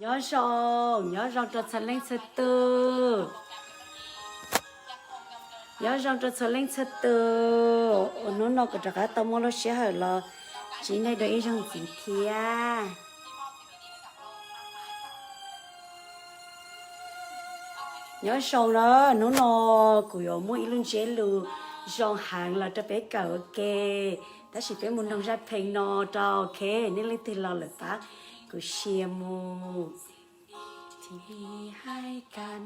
Nyob zoo, nyob zoo rau txhua leej txhua tus. Nyob zoo rau txhua leej txhua tus. Ua hnub no kuv rov qab tau muaj lub sij hawm los ntsib nej dua ib zaug ntxiv thiab. Nyob zoo na, hnub no kuv yuav muaj ib lub ntsiab lus zoo heev los rau peb kawm ua ke, tab sis peb mus noog zaj pheej no rau, ok, nej leej twg los lawm pab kuv share mus. ที่ให้กัน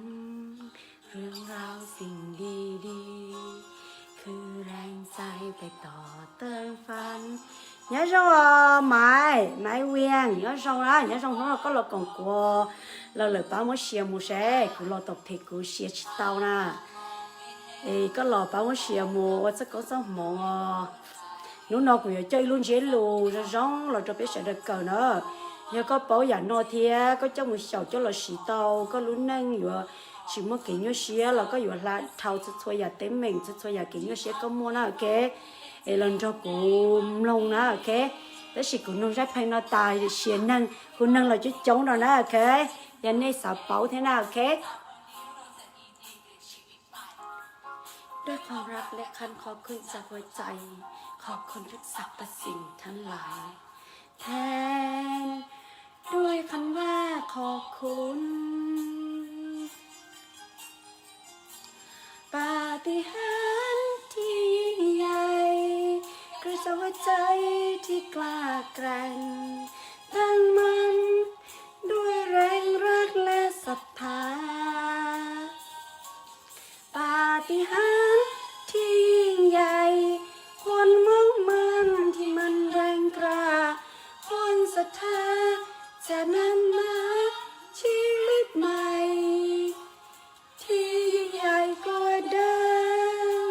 เรื่องราวสิ่งดีๆ คือแรงใจไปต่อเติมฝัน Nyob zoo os Maiv, Maiv Vias, nyob zoo na, nyob zoo hnub no koj los koom kuv los lawm pab muab share mus seb, kuv los tom phem kuv share tsis tau na. Es koj los pab muab share mus ua txoj koob txoj hmoov os. Hnub no kuv yuav coj ib lub ntsiab lus zoo zoo los rau peb sawv daws kawm na. Yog koj paub yam no thiab koj coj mus xyaum coj los siv tau, koj lub neej yuav tsis muaj kev nyuaj siab los koj yuav hla dhau txhua txhua yam teeb meem, txhua txhua yam kev nyuaj siab koj muaj na, ok. Es los nrog kuv mloog na, ok. Tab sis kuv noog zaj pheej no tas sia neeg, kuv neeg los coob coob no na, ok. Yog nej xav paub thiab na, ok. ด้วยความรักและคำขอบคุณจากหัวใจ ขอบคุณทุกสรรพสิ่งทั้งหลาย แทนด้วยคำว่าขอบคุณ ปาฏิหาริย์ที่ยิ่งใหญ่ เกิดจากหัวใจที่กล้าแกร่ง ตั้งมั่นด้วยแรงรักและศรัทธา ปาฏิหาริย์ที่ยิ่งใหญ่ คนมุ่งมั่นที่มันแรงกล้า คนศรัทธาจะนำมาชีวิตใหม่ ที่ยิ่งใหญ่กว่าเดิม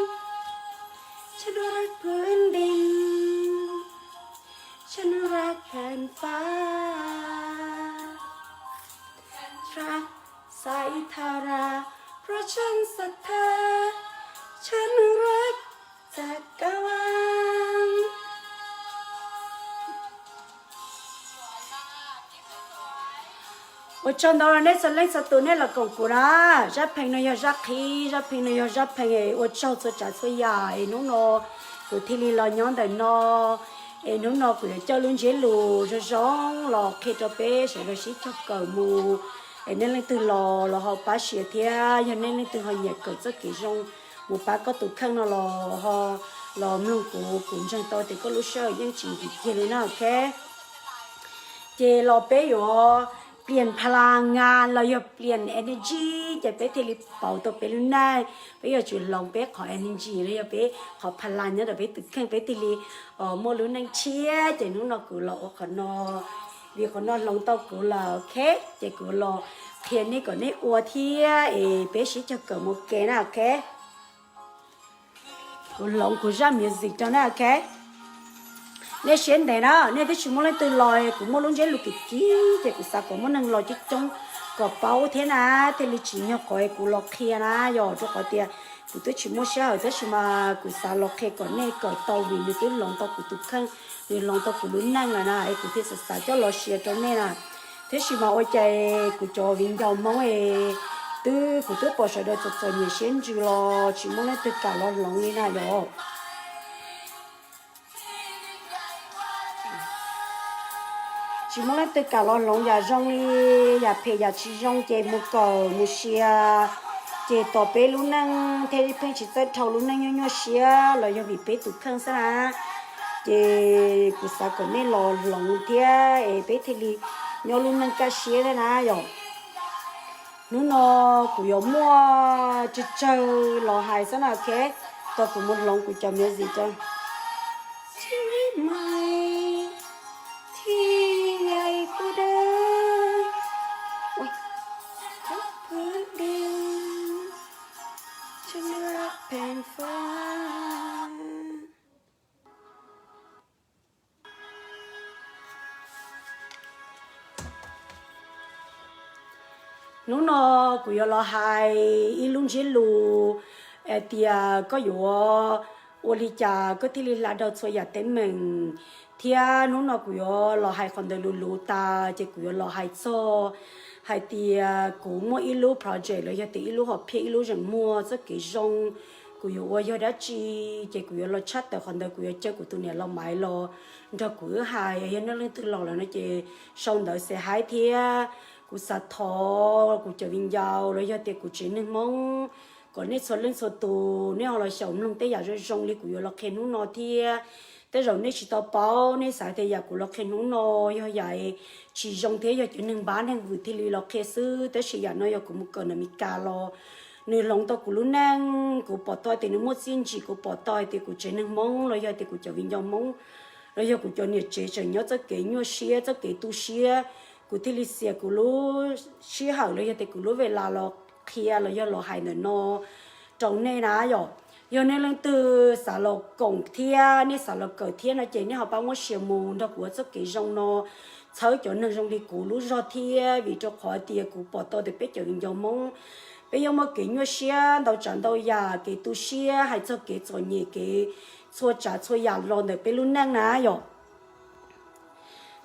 ฉันรักพื้นดิน ฉันรักแผ่นฟ้า รักสายทารา เพราะฉันศรัทธา ฉันรักจักรวาล Ua tsaug ntau nej txhua leej txhua tus nej los koom kuv na. Zaj pheej no yog zaj qhib, zaj pheej no yog zaj pheej es ua tsaug txhua tsav txhua yam es hnub no kuv thiaj li los nyob ntawm no. Es hnub no kuv yuav coj lub ntsiab lus zoo zoo los qhia rau peb sawv daws sib cog kawm mus. Es nej leej twg los los ho pab share thiab, yog nej leej twg ho nyiam kawm txoj kev zoo mus pab koj tus kheej no los ho los mloog kuv, kuv ntseeg tau tias koj lub sij hawm yeej tsis nkim kiag li na, ok. Ces los peb yuav pliam phalas ngas los yog pliam energy, ces peb thiaj li pauv tau peb lub neej. Peb yuav tsum hloov peb qhov energy los yog peb qhov phalas nyob rau peb tus kheej, peb thiaj li muaj lub neej tshiab. Ces hnub no kuv los ua qhov no, vim qhov no hloov tau kuv lawm, ok. Ces kuv los qhia nej kom nej ua thiab es peb sib cog kawm mus ke na, ok. Kuv hloov kuv zaj music rau na, ok. Nej siab ntev na, nej twb tsis muaj leej twg los, kuv muaj lub ntsiab lus kim kim ces kuv xav kom muaj neeg los coob coob kom paub thiab na, thiaj li tsim nyog qhov kuv los qhia na, yog rau qhov tias kuv twb tsis muaj sij hawm tab sis mas kuv xav los qhia kom nej kawm tau vim nws twb hloov tau kuv tus kheej, nws hloov tau kuv lub neej lawm na, es kuv thiaj xav xav coj los share rau nej na. Tab sis mas ua cas kuv cov viv ncaus Hmoob es twb, kuv twb pom sawv daws txom txom nyem siab ntsws los tsis muaj leej twg kam los hloov li na yom. Tsis muaj leej twg kam los hloov yam zoo li, yam phem yam tsis zoo ces mus kawm mus share, ces tos peb lub neej thiaj li pheej tsis txawj dhau lub neej nyuaj nyuaj siab los yog vim peb tus kheej xwb na. Ces kuv xav kom nej los hloov thiab es peb thiaj li nyob lub neej kaj siab thiab na yom. Hnub no kuv yuav muaj tsawg tsawg los hais xwb na, ok. Tos kuv mus hloov kuv cov music rau. ชีวิตใหม่ที่ใหญ่กว่าเดิม รักพื้นดิน ฉันรักแผ่นฟ้า Hnub no kuv yuav los hais ib lub ntsiab lus hais tias koj yuav ua li cas koj thiaj li hla dhau txhua yam teeb meem, thiab hnub no kuv yuav los hais qhov ntawd luv luv tas ces kuv yuav los hais txog hais tias kuv muaj ib lub project los yog tias ib lub hom phiaj ib lub zeem muag txoj kev zoo kuv yuav ua yog dab tsi, ces kuv yuav los tshaj tawm qhov ntawd, kuv yuav caw kuv tus niam los maiv los nrog kuv wb hais, yog nej leej twg los lawm no ces sau ntawv xes haib thiab. Kuv xav thov kuv cov viv ncaus los yog tias kuv tsev neeg Hmoob kom nej txhua leej txhua tus nej ho los xyaum mloog tej yam zoo zoo li kuv yuav los qhia hnub no thiab. Tej zaum nej tsis tau paub, nej xav tias yam kuv los qhia hnub no yog yam tsis zoo thiab yog cov neeg npab neeg vwm thiaj li los qhia xwb, tab sis yam no yog kuv mus kawm ntawm Meskas los nws hloov tau kuv lub neej, kuv pom tau tias nws muaj txiaj ntsig, kuv pom tau hais tias kuv tsev neeg Hmoob los yog tias kuv cov viv ncaus Hmoob los yog kuv cov niam tsev tseem nyob txoj kev nyuaj siab, txoj kev tu siab, kuv thiaj li xias kuv lub sij hawm los yog tias kuv lub ves las los qhia los yog los hais ntawm no rau nej na yom. Yog nej leej twg xav los koom thiab nej xav los kawm thiab no ces nej ho pab muab share mus nrog kuv ua txoj kev zoo no, txhawb cov neeg zoo li kuv lub zog thiab, vim rau qhov tias kuv pom tau tias peb cov viv ncaus Hmoob peb yuav muaj kev nyuaj siab ntau tsav ntau yam, kev tu siab, hais txog kev txom nyem, kev txhua tsav txhua yam los ntawm peb lub neej na yom.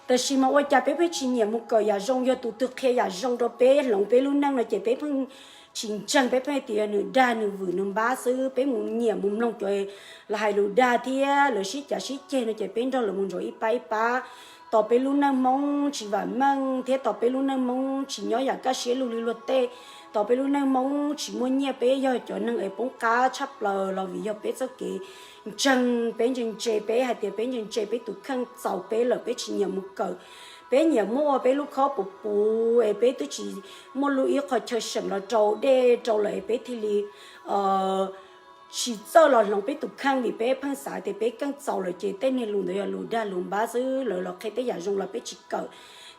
Tab sis mas ua cas peb pheej tsis nyiam mus kawm yam zoo, yog tus twg qhia yam zoo rau peb hloov peb lub neej no ces peb pheej tsis ntseeg, peb pheej tias nws dag nws vwm nws npab xwb. Peb mus nyiam mus mloog cov los hais lus dag thiab lawv sib cav sib ceg no ces peb nrog lawv mus ntsoov ib pab ib pab, tos peb lub neej Hmoob tsis vam meej thiab tos peb lub neej Hmoob tsis nyob yam kaj siab lug li luag tej, tos peb lub neej Hmoob tsis muaj nyiaj, peb yog cov neeg es poob qab tshaj plaws los vim yog peb txoj kev ntseeg, peb ntse ntse, peb hais tias peb ntse ntse peb tus kheej txaus peb lawm, peb tsis nyiam mus kawm, peb nyiam muab ua peb lub khob puv puv es peb twb tsis muaj lub ib qho chaw seem los rau dej rau lawm es peb thiaj li tsis txawj los hloov peb tus kheej vim peb pheej xav tias peb keej txaus lawm ces tej niag lus ntawd yog lus dag lus npab xwb, lawv los qhia tej yam zoo los peb tsis kawm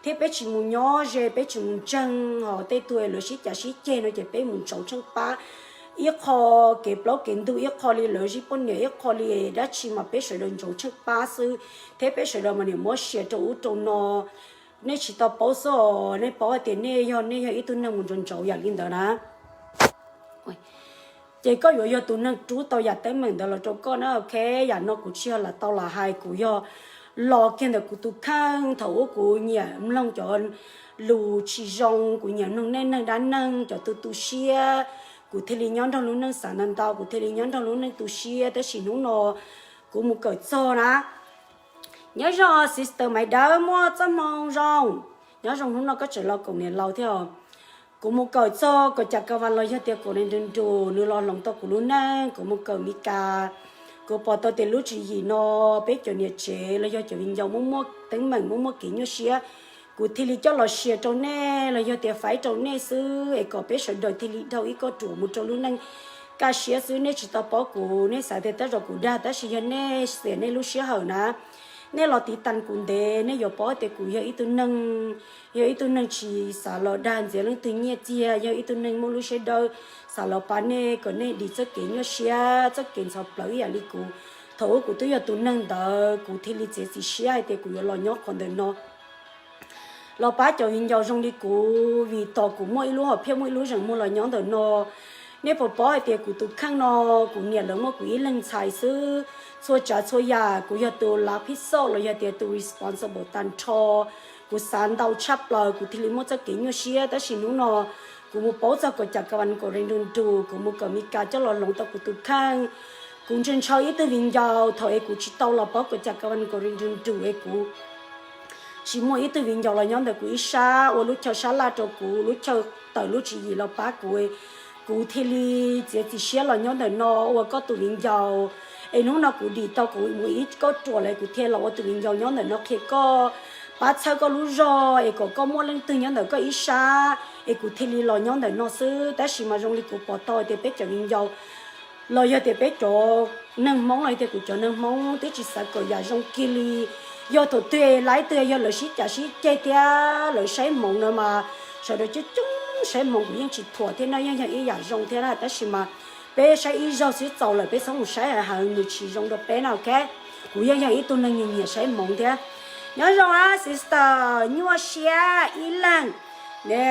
thiab peb tsis mus nyob ze, peb tsis mus ntseeg. Ho tej tug lawv sib cav sib ceg no ces peb mus ntsoov tsheej pab ib qho kev plaub kev ntug, ib qho li lawv zij poj niam, ib qho li dab tsi mas peb sawv daws ntsoov tsheej pab xwb thiab peb sawv daws mas niam muab share rau ub rau no. Nej tsis tau paub xwb os, nej paub hais tias nej yog, nej yog ib tug neeg mus ntsoov ntsoov yam li ntawd na ces koj yuav yog tus neeg rub tau yam teeb meem ntawd los rau koj na. Ok, yam no kuv tsis yog lam tau lam hais, kuv yog los kiag ntawm kuv tus kheej. Thaum ub kuv nyiam mloog cov lus tsis zoo, kuv nyiam mloog nej neeg dab neeg, cov tu tu siab, kuv thiaj li nyob nrog lub neej xav ntau ntau, kuv thiaj li nyob nrog lub neej tu siab. Tab sis hnub no kuv mus kawm txog na. Nyob zoo sister Maiv Dawb, muaj txoj hmoo zoo. Nyob zoo, hnub no koj tseem los koom niam laus thiab os. Kuv mus kawm txog kom cas kas vas los yog tias koom niam nrus nrus, nws los hloov tau kuv lub neej, kuv mus kawm Mes Kas, kuv pom tau tias lub tswv yim no peb cov niam tsev los yog cov viv ncaus muaj muaj teeb meem, muaj muaj kev nyuaj siab, kuv thiaj li coj los share rau nej los yog tias faib rau nej xwb es kom peb sawv daws thiaj li dhau ib kauj ruam mus rau lub neej kaj siab xwb. Nej tsis tau paub kuv, nej xav tias tej zaum kuv dag, tab sis yog nej xiam nej lub sij hawm na, nej los tiv tas kuv ntev, nej yuav paub tias kuv yog ib tug neeg, yog ib tug neeg tsis xav los dag ntxias leej twg nyiaj txiag, yog ib tug neeg muaj lub siab dawb, xav los pab nej kom nej dim txoj kev nyuaj siab, txoj kev ntxhov plawv ib yam li kuv. Thaum ub kuv twb yog tus neeg ntawd, kuv thiaj li txiav txim siab hais tias kuv yuav los nyob qhov ntawm no los pab cov viv ncaus zoo li kuv, vim tos kuv muaj ib lub hom phiaj, muaj ib lub zeem muag los nyob ntawm no. Nej puas paub hais tias kuv tus kheej no, kuv niam lawv muaj kuv ib leeg ntxhais xwb. Txhua tsav txhua yam kuv yog tus lav phij xauj los yog tias tus responsible tag nrho. Kuv xav ntau tshaj plaws kuv thiaj li muaj txoj kev nyuaj siab, tab sis hnub no kuv mus paub txog kom cas kas vas nkaus rees nrus nrus, kuv mus kawm Mes Kas coj los hloov tau kuv tus kheej. Kuv ntshaw ntshaw ib tug viv ncaus thaum es kuv tsis tau los paub kom cas kas vas nkaus rees nrus nrus es kuv tsis muaj ib tug viv ncaus los nyob ntawm kuv ib sab ua lub chaw sab laj rau kuv, lub chaw tawm lub tswv yim los pab kuv. Kuv thiaj li txiav txim siab los nyob ntawm no ua koj tus viv ncaus. Es hnub no kuv dim tau kuv mus ib kauj ruam lawm, kuv thiaj los ua tus viv ncaus nyob ntawm no qhia koj, pab txhawb koj lub zog es kom koj muaj leej twg nyob ntawm koj ib sab, es kuv thiaj li los nyob ntawm no xwb. Tab sis mas zoo li kuv pom tau tias peb cov viv ncaus los yog tias peb cov neeg Hmoob los yog tias kuv cov neeg Hmoob twb tsis xav kawm yam zoo kiag li. Yog thaum twg laib twg yog lawv sib cav sib ceg thiab lawv saib hmoov no mas sawv daws coob coob saib hmoov, kuv yeej tsis thuam thiab, no yeej yog ib yam zoo thiab na. Tab sis mas peb saib ib zaug xwb txaus lawm, peb txhob mus saib heev heev, nws tsis zoo rau peb na, ok. Kuv yeej yog ib tug neeg nyiam nyiam saib hmoov thiab. Nyob zoo na sister Nyuaj Siab ib leeg ne,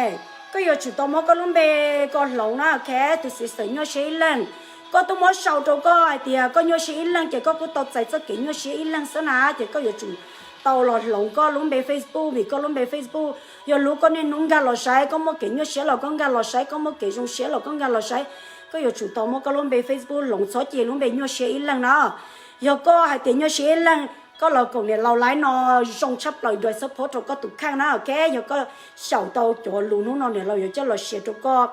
koj yuav tsum tau muab koj lub npe koj hloov na, ok. Tus sister Nyuaj Siab ib leeg, Koj twb muab sau rau koj hais tias koj nyuaj siab ib leeg ces koj kuj tau txais txoj kev nyuaj siab ib leeg xwb na, ces koj yuav tsum tau los hloov koj lub npe Facebook, vim koj lub npe Facebook yog lub koj niaj hnub nkag los saib, koj muaj kev nyuaj siab los koj nkag los saib, koj muaj kev zoo siab los koj nkag los saib. Koj yuav tsum tau muab koj lub npe Facebook hloov, txhob cia lub npe nyuaj siab ib leeg na. Yog koj hais tias nyuaj siab ib leeg, koj los koom niam laus live no zoo tshaj plaws, dua support rau koj tus kheej na, ok? Yog koj xyaum tau cov lus hnub no niam laus yuav coj los share rau koj,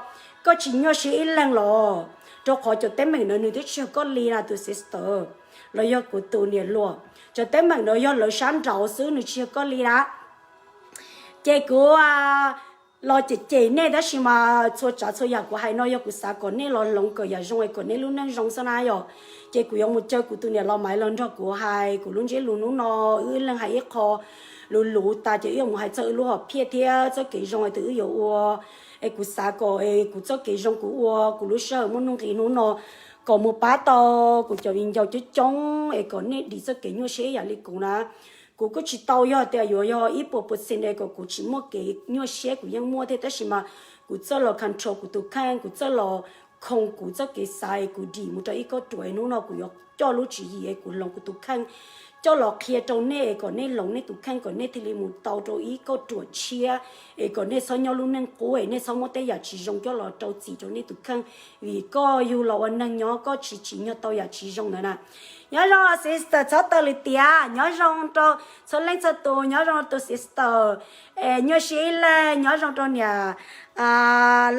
koj tsis nyuaj siab ib leeg los, rau qhov cov teeb meem ntawd nws twb tsis yog koj li na tus sister, los yog kuv tus niam laus. Cov teeb meem ntawd yog lawv sab nraud xwb, nws tsis yog koj li na. Ces kuv los cem cem nej, tab sis mas txhua tsav txhua yam kuv hais no yog kuv xav kom nej los hloov kom yam zoo es kom nej lub neej zoo xwb na yom. Ces kuv yuav mus caw kuv tus niam laus Maiv los nrog kuv hais kuv lub ntsiab lus hnub no, wb leeg hais ib qho luv luv tas ces wb yuav mus hais txog wb lub hom phiaj thiab txoj kev zoo es tus wb yuav ua. Es kuv xav kom es kuv txoj kev zoo kuv ua, kuv lub sij hawm muaj nuj nqis hnub no kom mus pab tau kuv cov viv ncaus coob coob es kom nej dim txoj kev nyuaj siab ib yam li kuv na. Kuv kuj tsis tau yog tias yuav yog ib puas percent es kom kuv tsis muaj kev nyuaj siab, kuv yeej muaj thiab, tab sis mas kuv txawj los control kuv tus kheej, kuv txawj los khoo kuv txoj kev xav es kuv dim mus rau ib kauj ruam es hnub no kuv yuav coj lub tswv yim es kuv hloov kuv tus kheej coj los qhia rau nej es kom nej hloov nej tus kheej kom nej thiaj li mus tau rau ib kauj ruam tshiab es kom nej txhob nyob lub neej qub es nej txhob muab tej yam tsis zoo coj los rau txim rau nej tus kheej, vim koj yug los ua neeg nyob koj tsis tsim nyog tau yam tsis zoo ntawd na. Nyob zoo sister txhob taw li tiav, nyob zoo rau txhua leej txhua tus, nyob zoo tus sister, es nyuaj siab ib leeg, nyob zoo rau niam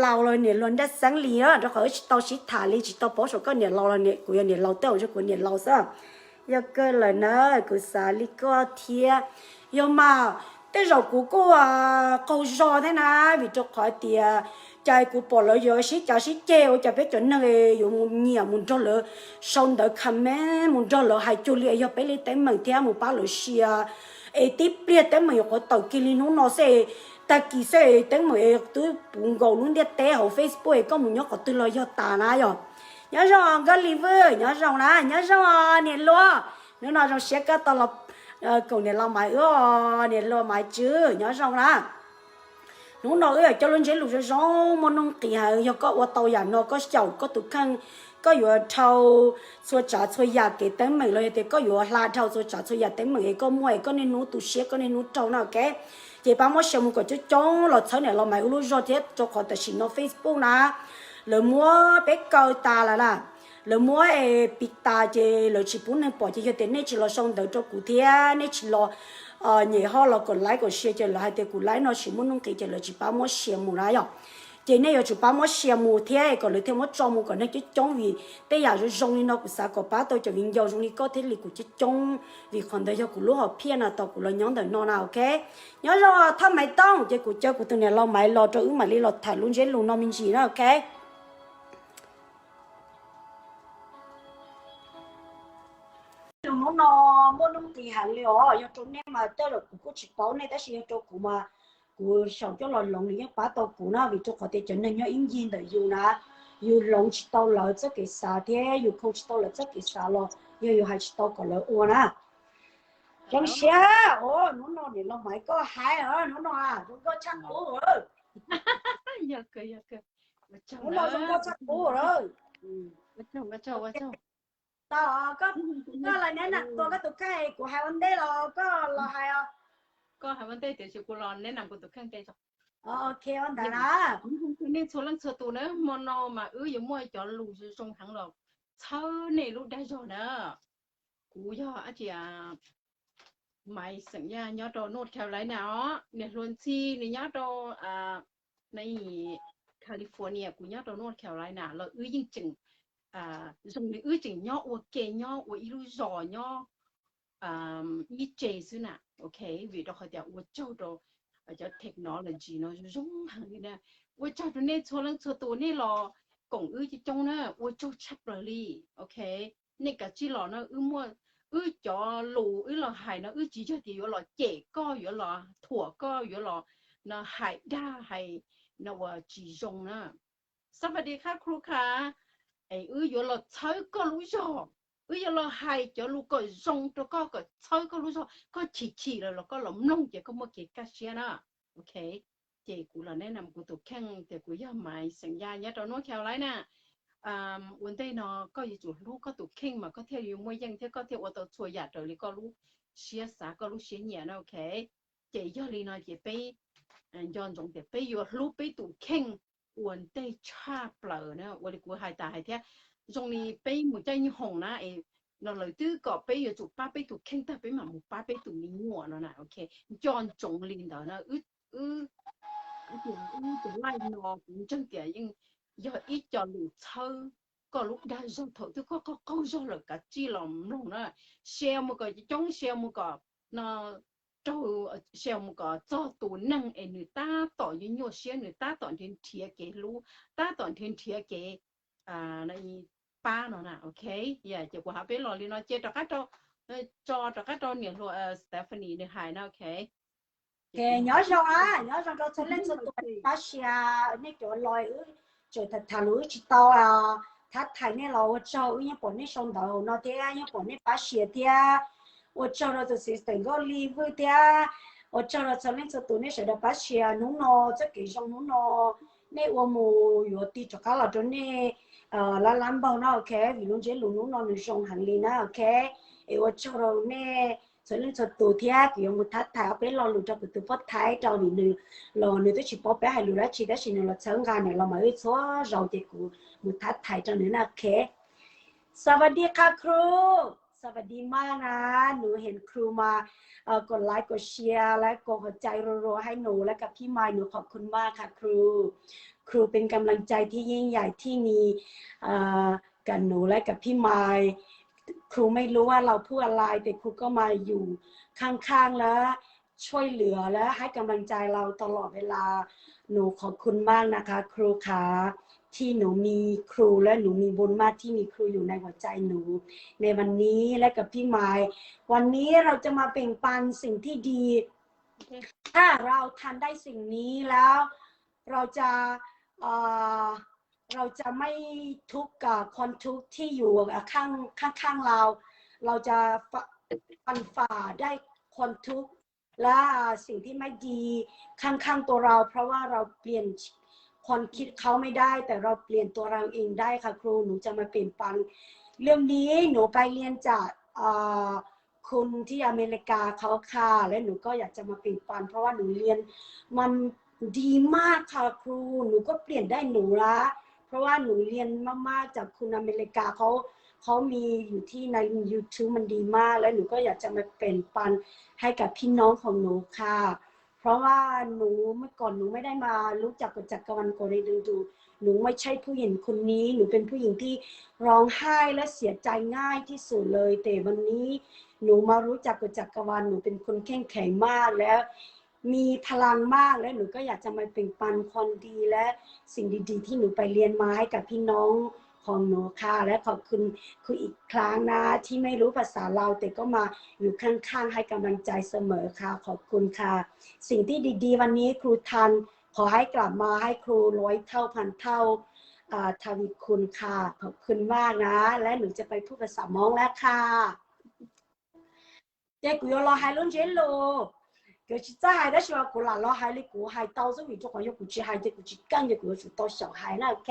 laus los niam hluas Nraj Xeeb li, rau qhov wb tsis tau sib tham li, tsis tau paub saum koj niam laus los kuv yog niam laus, twb ua rau kuv niam laus xwb. Yog kawg lawm na, kuv xav li koj thiab. Yog mas, tej zaum kuv kuj qaug zog thiab na, vim rau qhov tias cas kuv pom lawv yuav sib cav sib ceg ua cas peb cov neeg yuav mus nyiam mus nrog lawv sau ntawv comment, mus nrog lawv hais cuag li yog peb li teeb meem thiab mus pab lawv share. Es tib pliag teeb meem yuav qhuav tawm kiag li hnub no xwb, tag kis xwb teeb meem twb puv nkaus lub ntiaj teb hauv Facebook es koj mus nyob qhov twg los yog tas na yom. Nyob zoo Nkauj Lis Vwj, nyob zoo na, nyob zoo niam laus. Hnub no zoo siab koj tau los koom niam laus Maiv wb, niam laus Maiv Tswb, nyob zoo na. Hnub no wb yuav coj lub ntsiab lus zoo zoo muaj nuj nqis heev, yog koj ua tau yam no koj xyaum koj tus kheej, koj yuav dhau txhua tsav txhua yam kev teeb meem los yog tias koj yuav hla dhau txhua tsav txhua yam teeb meem es koj muaj es koj niaj hnub tu siab koj niaj hnub raug na, ok. Ces pab muab share mus kom coob coob los txhawb niam laus Maiv wb lub zog thiab, rau qhov tam sim no Facebook na lawv muab peb kaw tas lawm na. Lawv muab es piv tas ces lawv tsis pub neeg pom, ces yog tias nej tsis los sau ntawv rau kuv thiab nej tsis los nyem ho los kom like kom share ces lawv hais tias kuv live no tsis muaj nuj nqis ces lawv tsis pab muab share mus na yom. Ces nej yuav tsum pab muab share mus thiab kom lawv thiaj muab tso mus kom neeg coob coob, vim tej yam zoo zoo li no kuv xav kom pab tau cov viv ncaus zoo li koj thiab li kuv coob coob, vim qhov ntawd yog kuv lub hom phiaj na, tau kuv los nyob ntawm no na, ok. Nyob zoo Thaj Maiv Tooj, ces kuv caw kuv tus niam laus Maiv los rau wb mam li los tham lub ntsiab lus no me ntsis na, ok. Lus hnub no muaj nuj nqis heev li os, yog rau nej mas tej zaum kuv kuj tsis paub nej, tab sis yog rau kuv mas kuv xyaum coj los hloov nws yeej pab tau kuv na, vim rau qhov tias cov neeg nyob ib ncig ntawm yus na, yus hloov tsis tau lawv txoj kev xav thiab yus khoo tsis tau lawv txoj kev xav los yog yus hais tsis tau kom lawv ua na. Zoo siab, hnub no niam laus Maiv koj hais, hnub no zoo nkauj tshaj qub. Hnub no zoo nkauj tshaj qub lawm. Koj los neb nam tua koj tus kheej, kuv hais ua ntej los koj los hais. Koj hais ua ntej tiam sis kuv los neb nam kuv tus kheej. Ok, ua ntawd na. Nej txhua leej txhua tus na, hmo no mas wb yuav muaj cov lus zoo heev los txhawb nej lub dag zog na. Kuv yog dab tsi, Maiv xeem Yaj nyob rau North Carolina os, niam hluas Ntxhi nws nyob rau California, kuv nyob rau North Carolina los wb yeej tseem zoo li wb tseem nyob ua ke, nyob ua ib lub zos, nyob ib tse xwb na, ok, vim rau qhov tias ua tsaug rau cov technology no zoo heev li na. Ua tsaug rau nej txhua leej txhua tus nej los koom wb coob coob na, ua tsaug tshaj plaws li, ok. Nej kav tsij los no, wb muaj, wb cov lus wb los hais no wb tsis yog tias yuav los cem koj, yuav los thuam koj, yuav los no hais dag hais no uas tsis zoo na. Xab fas di khab kru kha, es wb yuav los txhawb koj lub zog, wb yuav los hais cov lus kom zoo rau koj, kom txhawb koj lub zog, koj chim chim lawm los koj los mloog ces koj muaj kev kaj siab na, ok. Ces kuv los neb nam kuv tus kheej tias kuv yog Maiv xeem Yaj nyob rau North Carolina. ua ntej no koj yuav tsum hlub koj tus kheej mas koj thiaj yuav muaj yeej thiab koj thiaj ua tau txhua yam raws li koj lub siab xav koj lub siab nyiam na, ok. Ces yog li no ces peb nco ntsoov tias peb yuav hlub peb tus kheej ua ntej tshaj plaws na, ua li kuv hais tas hais thiab. Zoo li peb mus caij nyuj hoom na es no lawv twb kom peb yuav tsum pab peb tus kheej tag peb mam mus pab peb tus me nyuam no na, ok. Nco ntsoov li ntawd na. Wb, wb, wb tus laij no kuv ntseeg tias yeej yog ib co lus txhawb koj lub dag zog thaum twg koj qaug qaug zog lawm kav tsij los mloog na. Share mus kom coob, share mus kom no raug, share mus kom txog tus neeg es nws tab tom yuav nyuaj siab, nws tab tom nrhiav nrhiav kev hlub, tab tom nrhiav nrhiav kev pab no na, ok. Ces kuv hais peb los li no ces rov qab rau, tso rov qab rau niam hluas Stephanie nws hais na, ok. Nyob zoo, nyob zoo rau txhua leej txhua tus pab share, nej cov los wb tseem tham tham lus wb tsis tau thab thaiv nej los ua tsaug, wb yeej pom nej sau ntawv no thiab yeej pom nej pab share thiab. Ua tsaug rau tus sister Nkauj Lis Vwj thiab ua tsaug rau txhua leej txhua tus nej sawv daws pab share hnub no, txoj kev zoo hnub no nej ua mus yuav tig rov qab los rau nej lab lab npaug na, ok. Vim lub ntsiab lus hnub no nws zoo heev li na, ok. Es ua tsaug rau nej txhua leej txhua tus thiab kuv yuav mus thab thaiv ob peb lo lus rau kuv tus poj Thaib rau vim nws los nws twb tsis paub peb hais lus dab tsi tab sis nws los txhawb nqa nws los mas wb txhua zaus ces kuv mus thab thaiv rau nws na, ok. สวัสดีค่ะครู สวัสดีมากนะ หนูเห็นครูมา กดไลค์ กดแชร์ และกดหัวใจรัวๆให้หนูและกับพี่มาย หนูขอบคุณมากค่ะครู ครูเป็นกำลังใจที่ยิ่งใหญ่ที่มีกับหนูและกับพี่มาย ครูไม่รู้ว่าเราพูดอะไรแต่ครูก็มาอยู่ข้างๆและช่วยเหลือและให้กำลังใจเราตลอดเวลา หนูขอบคุณมากนะคะครูขา ที่หนูมีครูและหนูมีบุญมากที่มีครูอยู่ในหัวใจหนูในวันนี้และกับพี่มาย วันนี้เราจะมาแบ่งปันสิ่งที่ดี ถ้าเราทำได้สิ่งนี้แล้ว เราจะเอ่อเราจะไม่ทุกข์กับความทุกข์ที่อยู่ข้างข้างๆเรา เราจะฟันฝ่าได้ความทุกข์และสิ่งที่ไม่ดีข้างๆตัวเรา เพราะว่าเราเปลี่ยนความคิดเขาไม่ได้ แต่เราเปลี่ยนตัวเราเองได้ค่ะครู หนูจะมาแบ่งปัน เรื่องนี้หนูไปเรียนจากเอ่อ คุณที่อเมริกาเขาค่ะ และหนูก็อยากจะมาแบ่งปัน เพราะว่าหนูเรียนมันดีมากค่ะครู หนูก็เปลี่ยนได้หนูละ เพราะว่าหนูเรียนมากๆจากคุณอเมริกาเขา เขามีอยู่ที่ใน YouTube มันดีมาก และหนูก็อยากจะมาแบ่งปันให้กับพี่น้องของหนูค่ะ เพราะว่าหนูเมื่อก่อนหนูไม่ได้มารู้จักกับจักรวาลโกลเด้นดู หนูไม่ใช่ผู้หญิงคนนี้ หนูเป็นผู้หญิงที่ร้องไห้และเสียใจง่ายที่สุดเลย แต่วันนี้หนูมารู้จักกับจักรวาล หนูเป็นคนเข้มแข็งมากแล้ว มีพลังมาก และหนูก็อยากจะมาแบ่งปันความดีและสิ่งดีๆที่หนูไปเรียนมาให้กับพี่น้องของหนูค่ะ และขอบคุณครูอีกครั้งนะที่ไม่รู้ภาษาลาวแต่ก็มาอยู่ข้างๆให้กำลังใจเสมอค่ะ ขอบคุณค่ะ สิ่งที่ดีๆวันนี้ครูทำขอให้กลับมาให้ครูร้อยเท่าพันเท่าอ่าทวีคูณค่ะ ขอบคุณมากนะ และหนูจะไปพูดภาษามอญแล้วค่ะ Ces kuv yuav los hais lub ntsiab lus, kuv tsis txawj hais tab sis mas kuv lam los hais li kuv hais tau xwb vim rau qhov yog kuv tsis hais ces kuv tsis keej ces kuv yuav tsum tau xyaum hais na, ok.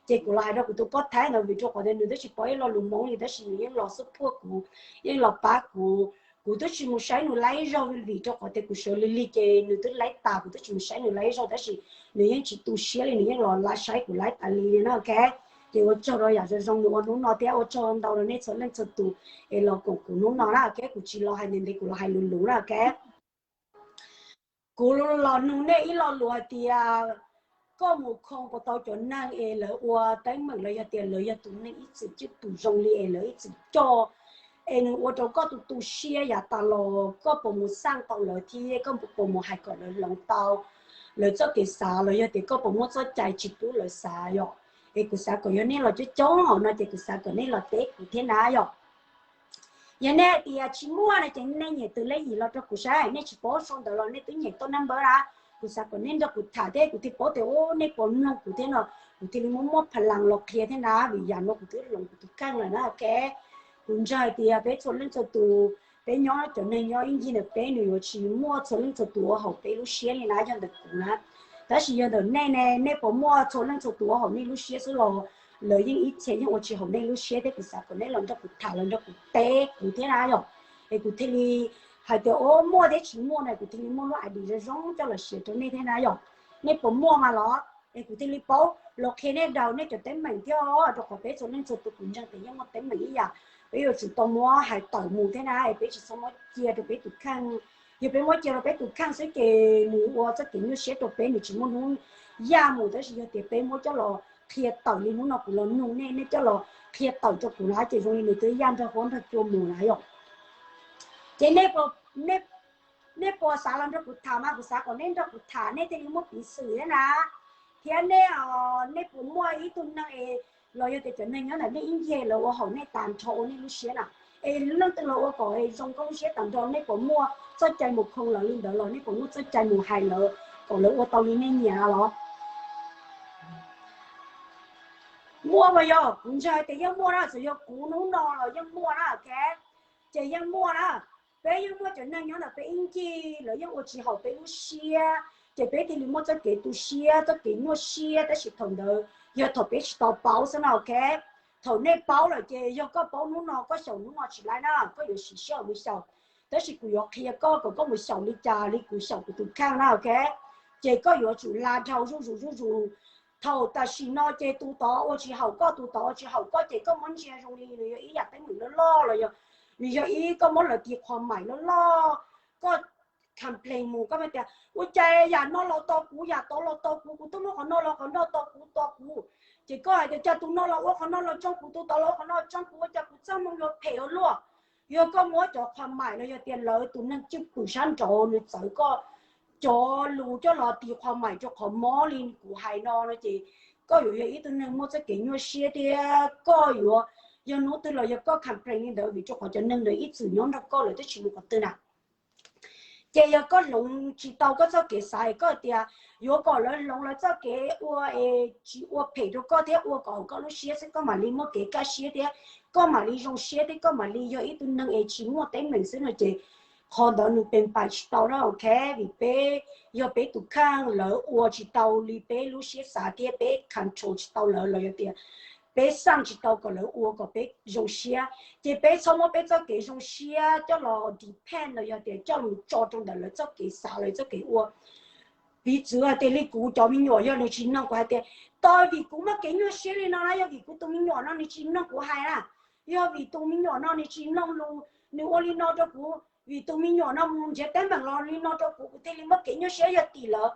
Ces kuv los hais rau kuv tus poj Thaib ntawd vim rau qhov tias nws twb tsis paub ib lo lus Hmoob li tab sis nws yeej los support kuv, yeej los pab kuv. Kuv twb tsis mus saib nws laib zog vim rau qhov tias kuv sawv lig lig ces nws twb laib tas, kuv twb tsis mus saib nws laib zog tab sis nws yeej tsis tu siab li, nws yeej los saib kuv laib tas li na, ok. Ces ua tsaug rau yam zoo zoo nws ua hnub no thiab ua tsaug ntau rau nej txhua leej txhua tus es los koom kuv hnub no na, ok. Kuv tsis los hais ntev ntev, kuv los hais luv luv na, ok. Kuv los nug nej ib lo lus hais tias koj mus khoo puas tau cov neeg es lawv ua teeb meem los yog tias lawv yog tus neeg ib txwm cwj pwm zoo li es lawv ib txwm coj es nws ua rau koj tu tu siab yav tas los, koj puas mus xaj tau lawv thiab koj puas mus hais kom lawv hloov tau lawv txoj kev xav los yog tias koj puas muaj txoj cai tsis pub lawv xav yom? Es kuv xav kom yog nej los coob coob hauv no ces kuv xav kom nej los teb kuv thiab na yom. Yog nej hais tias tsis muaj no ces nej nyem tus lej yim los rau kuv saib, nej tsis paub sau ntawv los nej twb nyem tau number na. Kuv xav kom nej nrog kuv tham thiab kuv thiaj paub tias nej puas mloog kuv thiab no, kuv thiaj li muaj muaj pha las los qhia thiab na, vim yam no kuv twb hloov kuv tus kheej lawm na, ok. Kuv ntseeg hais tias peb txhua leej txhua tus, peb nyob cov neeg nyob ib ncig ntawm peb nws yuav tsis muaj txhua leej txhua tus ua haum peb lub siab li na, yog ntawm kuv na. Tab sis yog ntawm nej ne, nej puas muaj txhua leej txhua tus ua haum nej lub siab xwb los lawv yeej ib txhia yeej ua tsis haum nej lub siab thiab kuv xav kom nej los nrog kuv tham los nrog kuv teb kuv thiab na yom. Es kuv thiaj li hais tias ua muaj thiab tsis muaj na, kuv thiaj li muaj lub idea zoo zoo coj los share rau nej thiab na yom. Nej puas muaj mas los? Es kuv thiaj li paub los qhia nej daus nej cov teeb meem thiab, rau qhov peb txhua leej txhua tus kuv ntseeg tias yeej muaj teeb meem ib yam. Peb yuav tsum tau muab hais tawm mus thiab na, es peb tsis txhob muab cia rau peb tus kheej. Yog peb muab cia rau peb tus kheej xwb ces nws ua txoj kev nyuaj siab rau peb nws tsis muaj hnub yaj mus, tab sis yog tias peb muab coj los qhia tawm li hnub no kuv los nug nej, nej coj los qhia tawm rau kuv na ces zoo li nws twb yaj nrog huab nrog cua mus na yom. Ces nej puas xav los nrog kuv tham mas kuv xav kom nej nrog kuv tham nej thiaj li muaj peev xwm thiab na. Thiab nej, nej puas muaj ib tug neeg es los yog tias cov neeg nyob ntawm nej ib ncig lawv ua haum nej tag nrho ua nej lub siab na, es leej twg los ua kom zoo koj lub siab tag nrho, nej puas muaj txoj cai mus khoo lawv li ntawd los nej puas muaj txoj cai mus hais lawv kom lawv ua tau li nej nyiam los? Muaj mas yog kuv ntseeg hais tias yeej muaj na, txawm yog kuv hnub no los yeej muaj na, ok. Ces yeej muaj na, peb yeej muaj cov neeg nyob ntawm peb ib ncig lawv yeej ua tsis haum peb lub siab, ces peb thiaj li muaj txoj kev tu siab txoj kev nyuaj siab, tab sis thaum ntawd yog thaum peb tsis tau paub xwb na, ok. Thaum nej paub lawm ces yog koj paub hnub no koj xyaum hnub no tsis laib na, koj yuav siv sij hawm mus xyaum. Tab sis kuv yuav qhia koj kom koj mus xyaum li cas li kuv xyaum kuv tus kheej na, ok. Ces koj yuav tsum la dhau zuj zus zuj zus. Thaum tam sim no ces tus tod ua tsis haum koj, tus tod ua tsis haum koj ces koj muab ntsia zoo li nws yog ib yam teeb meem loj loj los yog nws yog ib, koj muab lawv tis qhuas maim loj loj, koj complain mus koj tias ua cas yam no los tos kuv, yam tod los tos kuv, kuv twb muab qhov no los qhov no tos kuv tos kuv. Ces koj hais tias cas tus no los ua qhov no los tsoo kuv, tus tod los ua qhov no tsoo kuv, ua cas kuv txoj hmoo yuav phem ua luaj. Yog koj muab cov qhuas maim los yog tias lawv tus neeg cwj pwm sab nraud nws txawv koj cov lus coj los tis qhuas maim rau qhov mob li kuv hais no no ces koj yuav yog ib tug neeg muaj txoj kev nyuaj siab thiab koj yuav, yog hnub twg los yog koj complain li ntawd vim rau qhov cov neeg ntawd ib txwm nyob nrog koj lawm twb tsis mus qhov twg na. Ces yog koj hloov tsis tau koj txoj kev xav es koj tias yuav kom lawv hloov lawv txoj kev ua es tsis ua phem rau koj thiab ua kom haum koj lub siab xwb koj mam li muaj kev kaj siab thiab koj mam li zoo siab thiab koj mam li yog ib tug neeg es tsis muaj teeb meem xwb no ces qhov ntawd nws pes npaim tsis tau na, ok. Vim peb yog peb tus kheej lawv ua tsis tau li peb lub siab xav thiab peb control tsis tau lawv los yog tias peb xaj tsis tau kom lawv ua kom peb zoo siab, ces peb txhob muab peb txoj kev zoo siab coj los depend los yog tias coj los tso rau ntawm lawv txoj kev xav lawv txoj kev ua. Piv txwv hais tias li kuv cov me nyuam yog nws tsis mloog kuv hais tias, tos vim kuv muaj kev nyuaj siab li no na, yog vim kuv tus me nyuam no nws tsis mloog kuv hais na, yog vim tus me nyuam no nws tsis mloog lus, nws ua li no rau kuv, vim tus me nyuam no mus nrhiav teeb meem los li no rau kuv, kuv thiaj li muaj kev nyuaj siab yog tim lawv.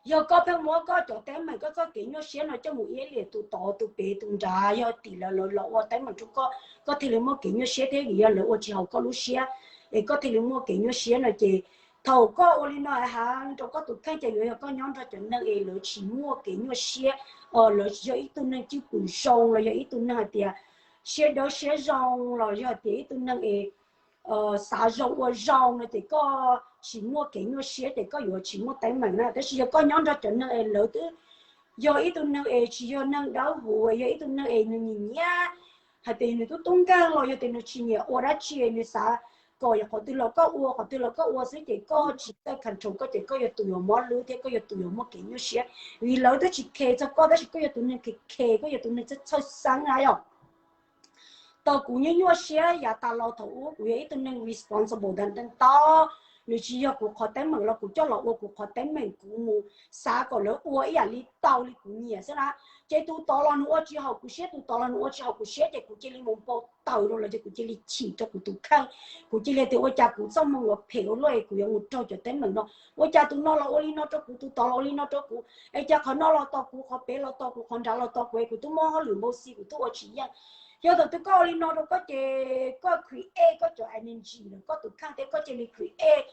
Yog koj pheej muab koj cov teeb meem koj txoj kev nyuaj siab no coj mus iab liam tus tod tus pem tus nrad, yog tim lawv los ua teeb meem rau koj, koj thiaj li muaj kev nyuaj siab thiab vim yog lawv ua tsis haum koj lub siab es koj thiaj li muaj kev nyuaj siab no ces thaum koj ua li no hais rau koj tus kheej ces yuav yog koj nyob nrog cov neeg es lawv tsis muaj kev nyuaj siab, lawv tsis yog ib tug neeg cwj pwm zoo los yog ib tug neeg hais tias siab dawb siab zoo los yog tias ib tug neeg es xav zoo ua zoo no ces koj tsis muaj kev nyuaj siab ces koj yuav tsis muaj teeb meem na. Tab sis yog koj nyob nrog cov neeg es lawv twb yog ib tug neeg es tsis yog neeg dawb huv, yog ib tug neeg es nws nyiam nyiam hais tias nws tub tub nkeeg los yog tias nws tsis nyiam ua dab tsi, nws xav kom qhov twg los koj ua, qhov twg los koj ua xwb ces koj tsis txawj control koj ces koj yog tus yuav mob lwb thiab koj yog tus yuav muaj kev nyuaj siab. Vim lawv twb tsis khe txog koj tab sis koj yog tus neeg khe khe, koj yog tus neeg txhawj xeeb na yom. Tau kuv nyuaj nyuaj siab yav tas los thaum ub kuv yog ib tug neeg responsible ntau ntau, nws tsis yog kuv qhov teeb meem los kuv coj los ua kuv qhov teeb meem, kuv mus xav kom lawv ua ib yam li tau li kuv nyiam xwb na. Ces tus tod los nws ua tsis haum kuv siab, tus tod los nws ua tsis haum kuv siab ces kuv cia li mus npau taws rau lawv ces kuv cia li chim rau kuv tus kheej. Kuv cia li tias ua cas kuv txoj hmoo yuav phem ua luaj es kuv yuav mus raug cov teeb meem no, ua cas tus no los ua li no rau kuv, tus tod los ua li no rau kuv, es cas qhov no los tos kuv, qhov pem los tos kuv, qhov nrad los tos kuv es kuv twb muaj hauj lwm npau xis kuv twb ua tsis yeej. Yog thaum twg koj ua li no rau koj ces koj create koj cov energy lawm koj tus kheej thiab koj cia li create.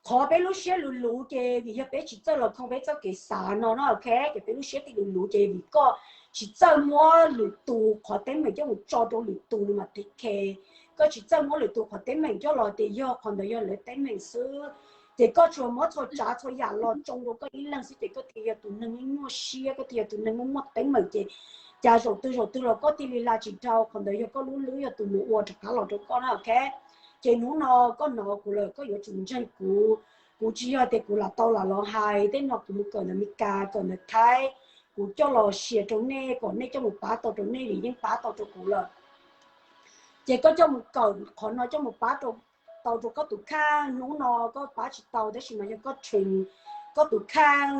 Qhov peb lub siab luv luv ces vim yog peb tsis txawj los khoo peb txoj kev xav no na, ok, ces peb lub siab thiaj luv luv ces vim koj tsis txawj muab lwm tus qhov teeb meem coj mus tso rau lwm tus nws mam take care. Koj tsis txawj muab lwm tus qhov teeb meem coj los tias yog qhov ntawd yog lawv teeb meem xwb, ces koj tsuas muab txhua tsav txhua yam los tsoo rau koj ib leeg xwb ces koj thiaj yog tus neeg nyuaj siab, koj thiaj yog tus neeg muaj muaj teeb meem ces cas zaum twg zaum twg los koj thiaj li la tsis dhau. Qhov ntawd yog koj lub hlwb yog tus mus ua rov qab los rau koj na, ok. Ces hnub no koj hnov kuv lawm koj yuav tsum ntseeg kuv. Kuv tsis yog tias kuv lam tau lam los hais, tej no kuv mus kawm ntawm Meskas kawm ntawm Thaib, kuv coj los share rau nej kom nej coj mus pab tau rau nej vim yeej pab tau rau kuv lawm. Ces koj coj mus kawm qhov no coj mus pab tau rau koj tus kheej. Hnub no koj pab tsis tau tab sis mas yog koj train koj tus kheej,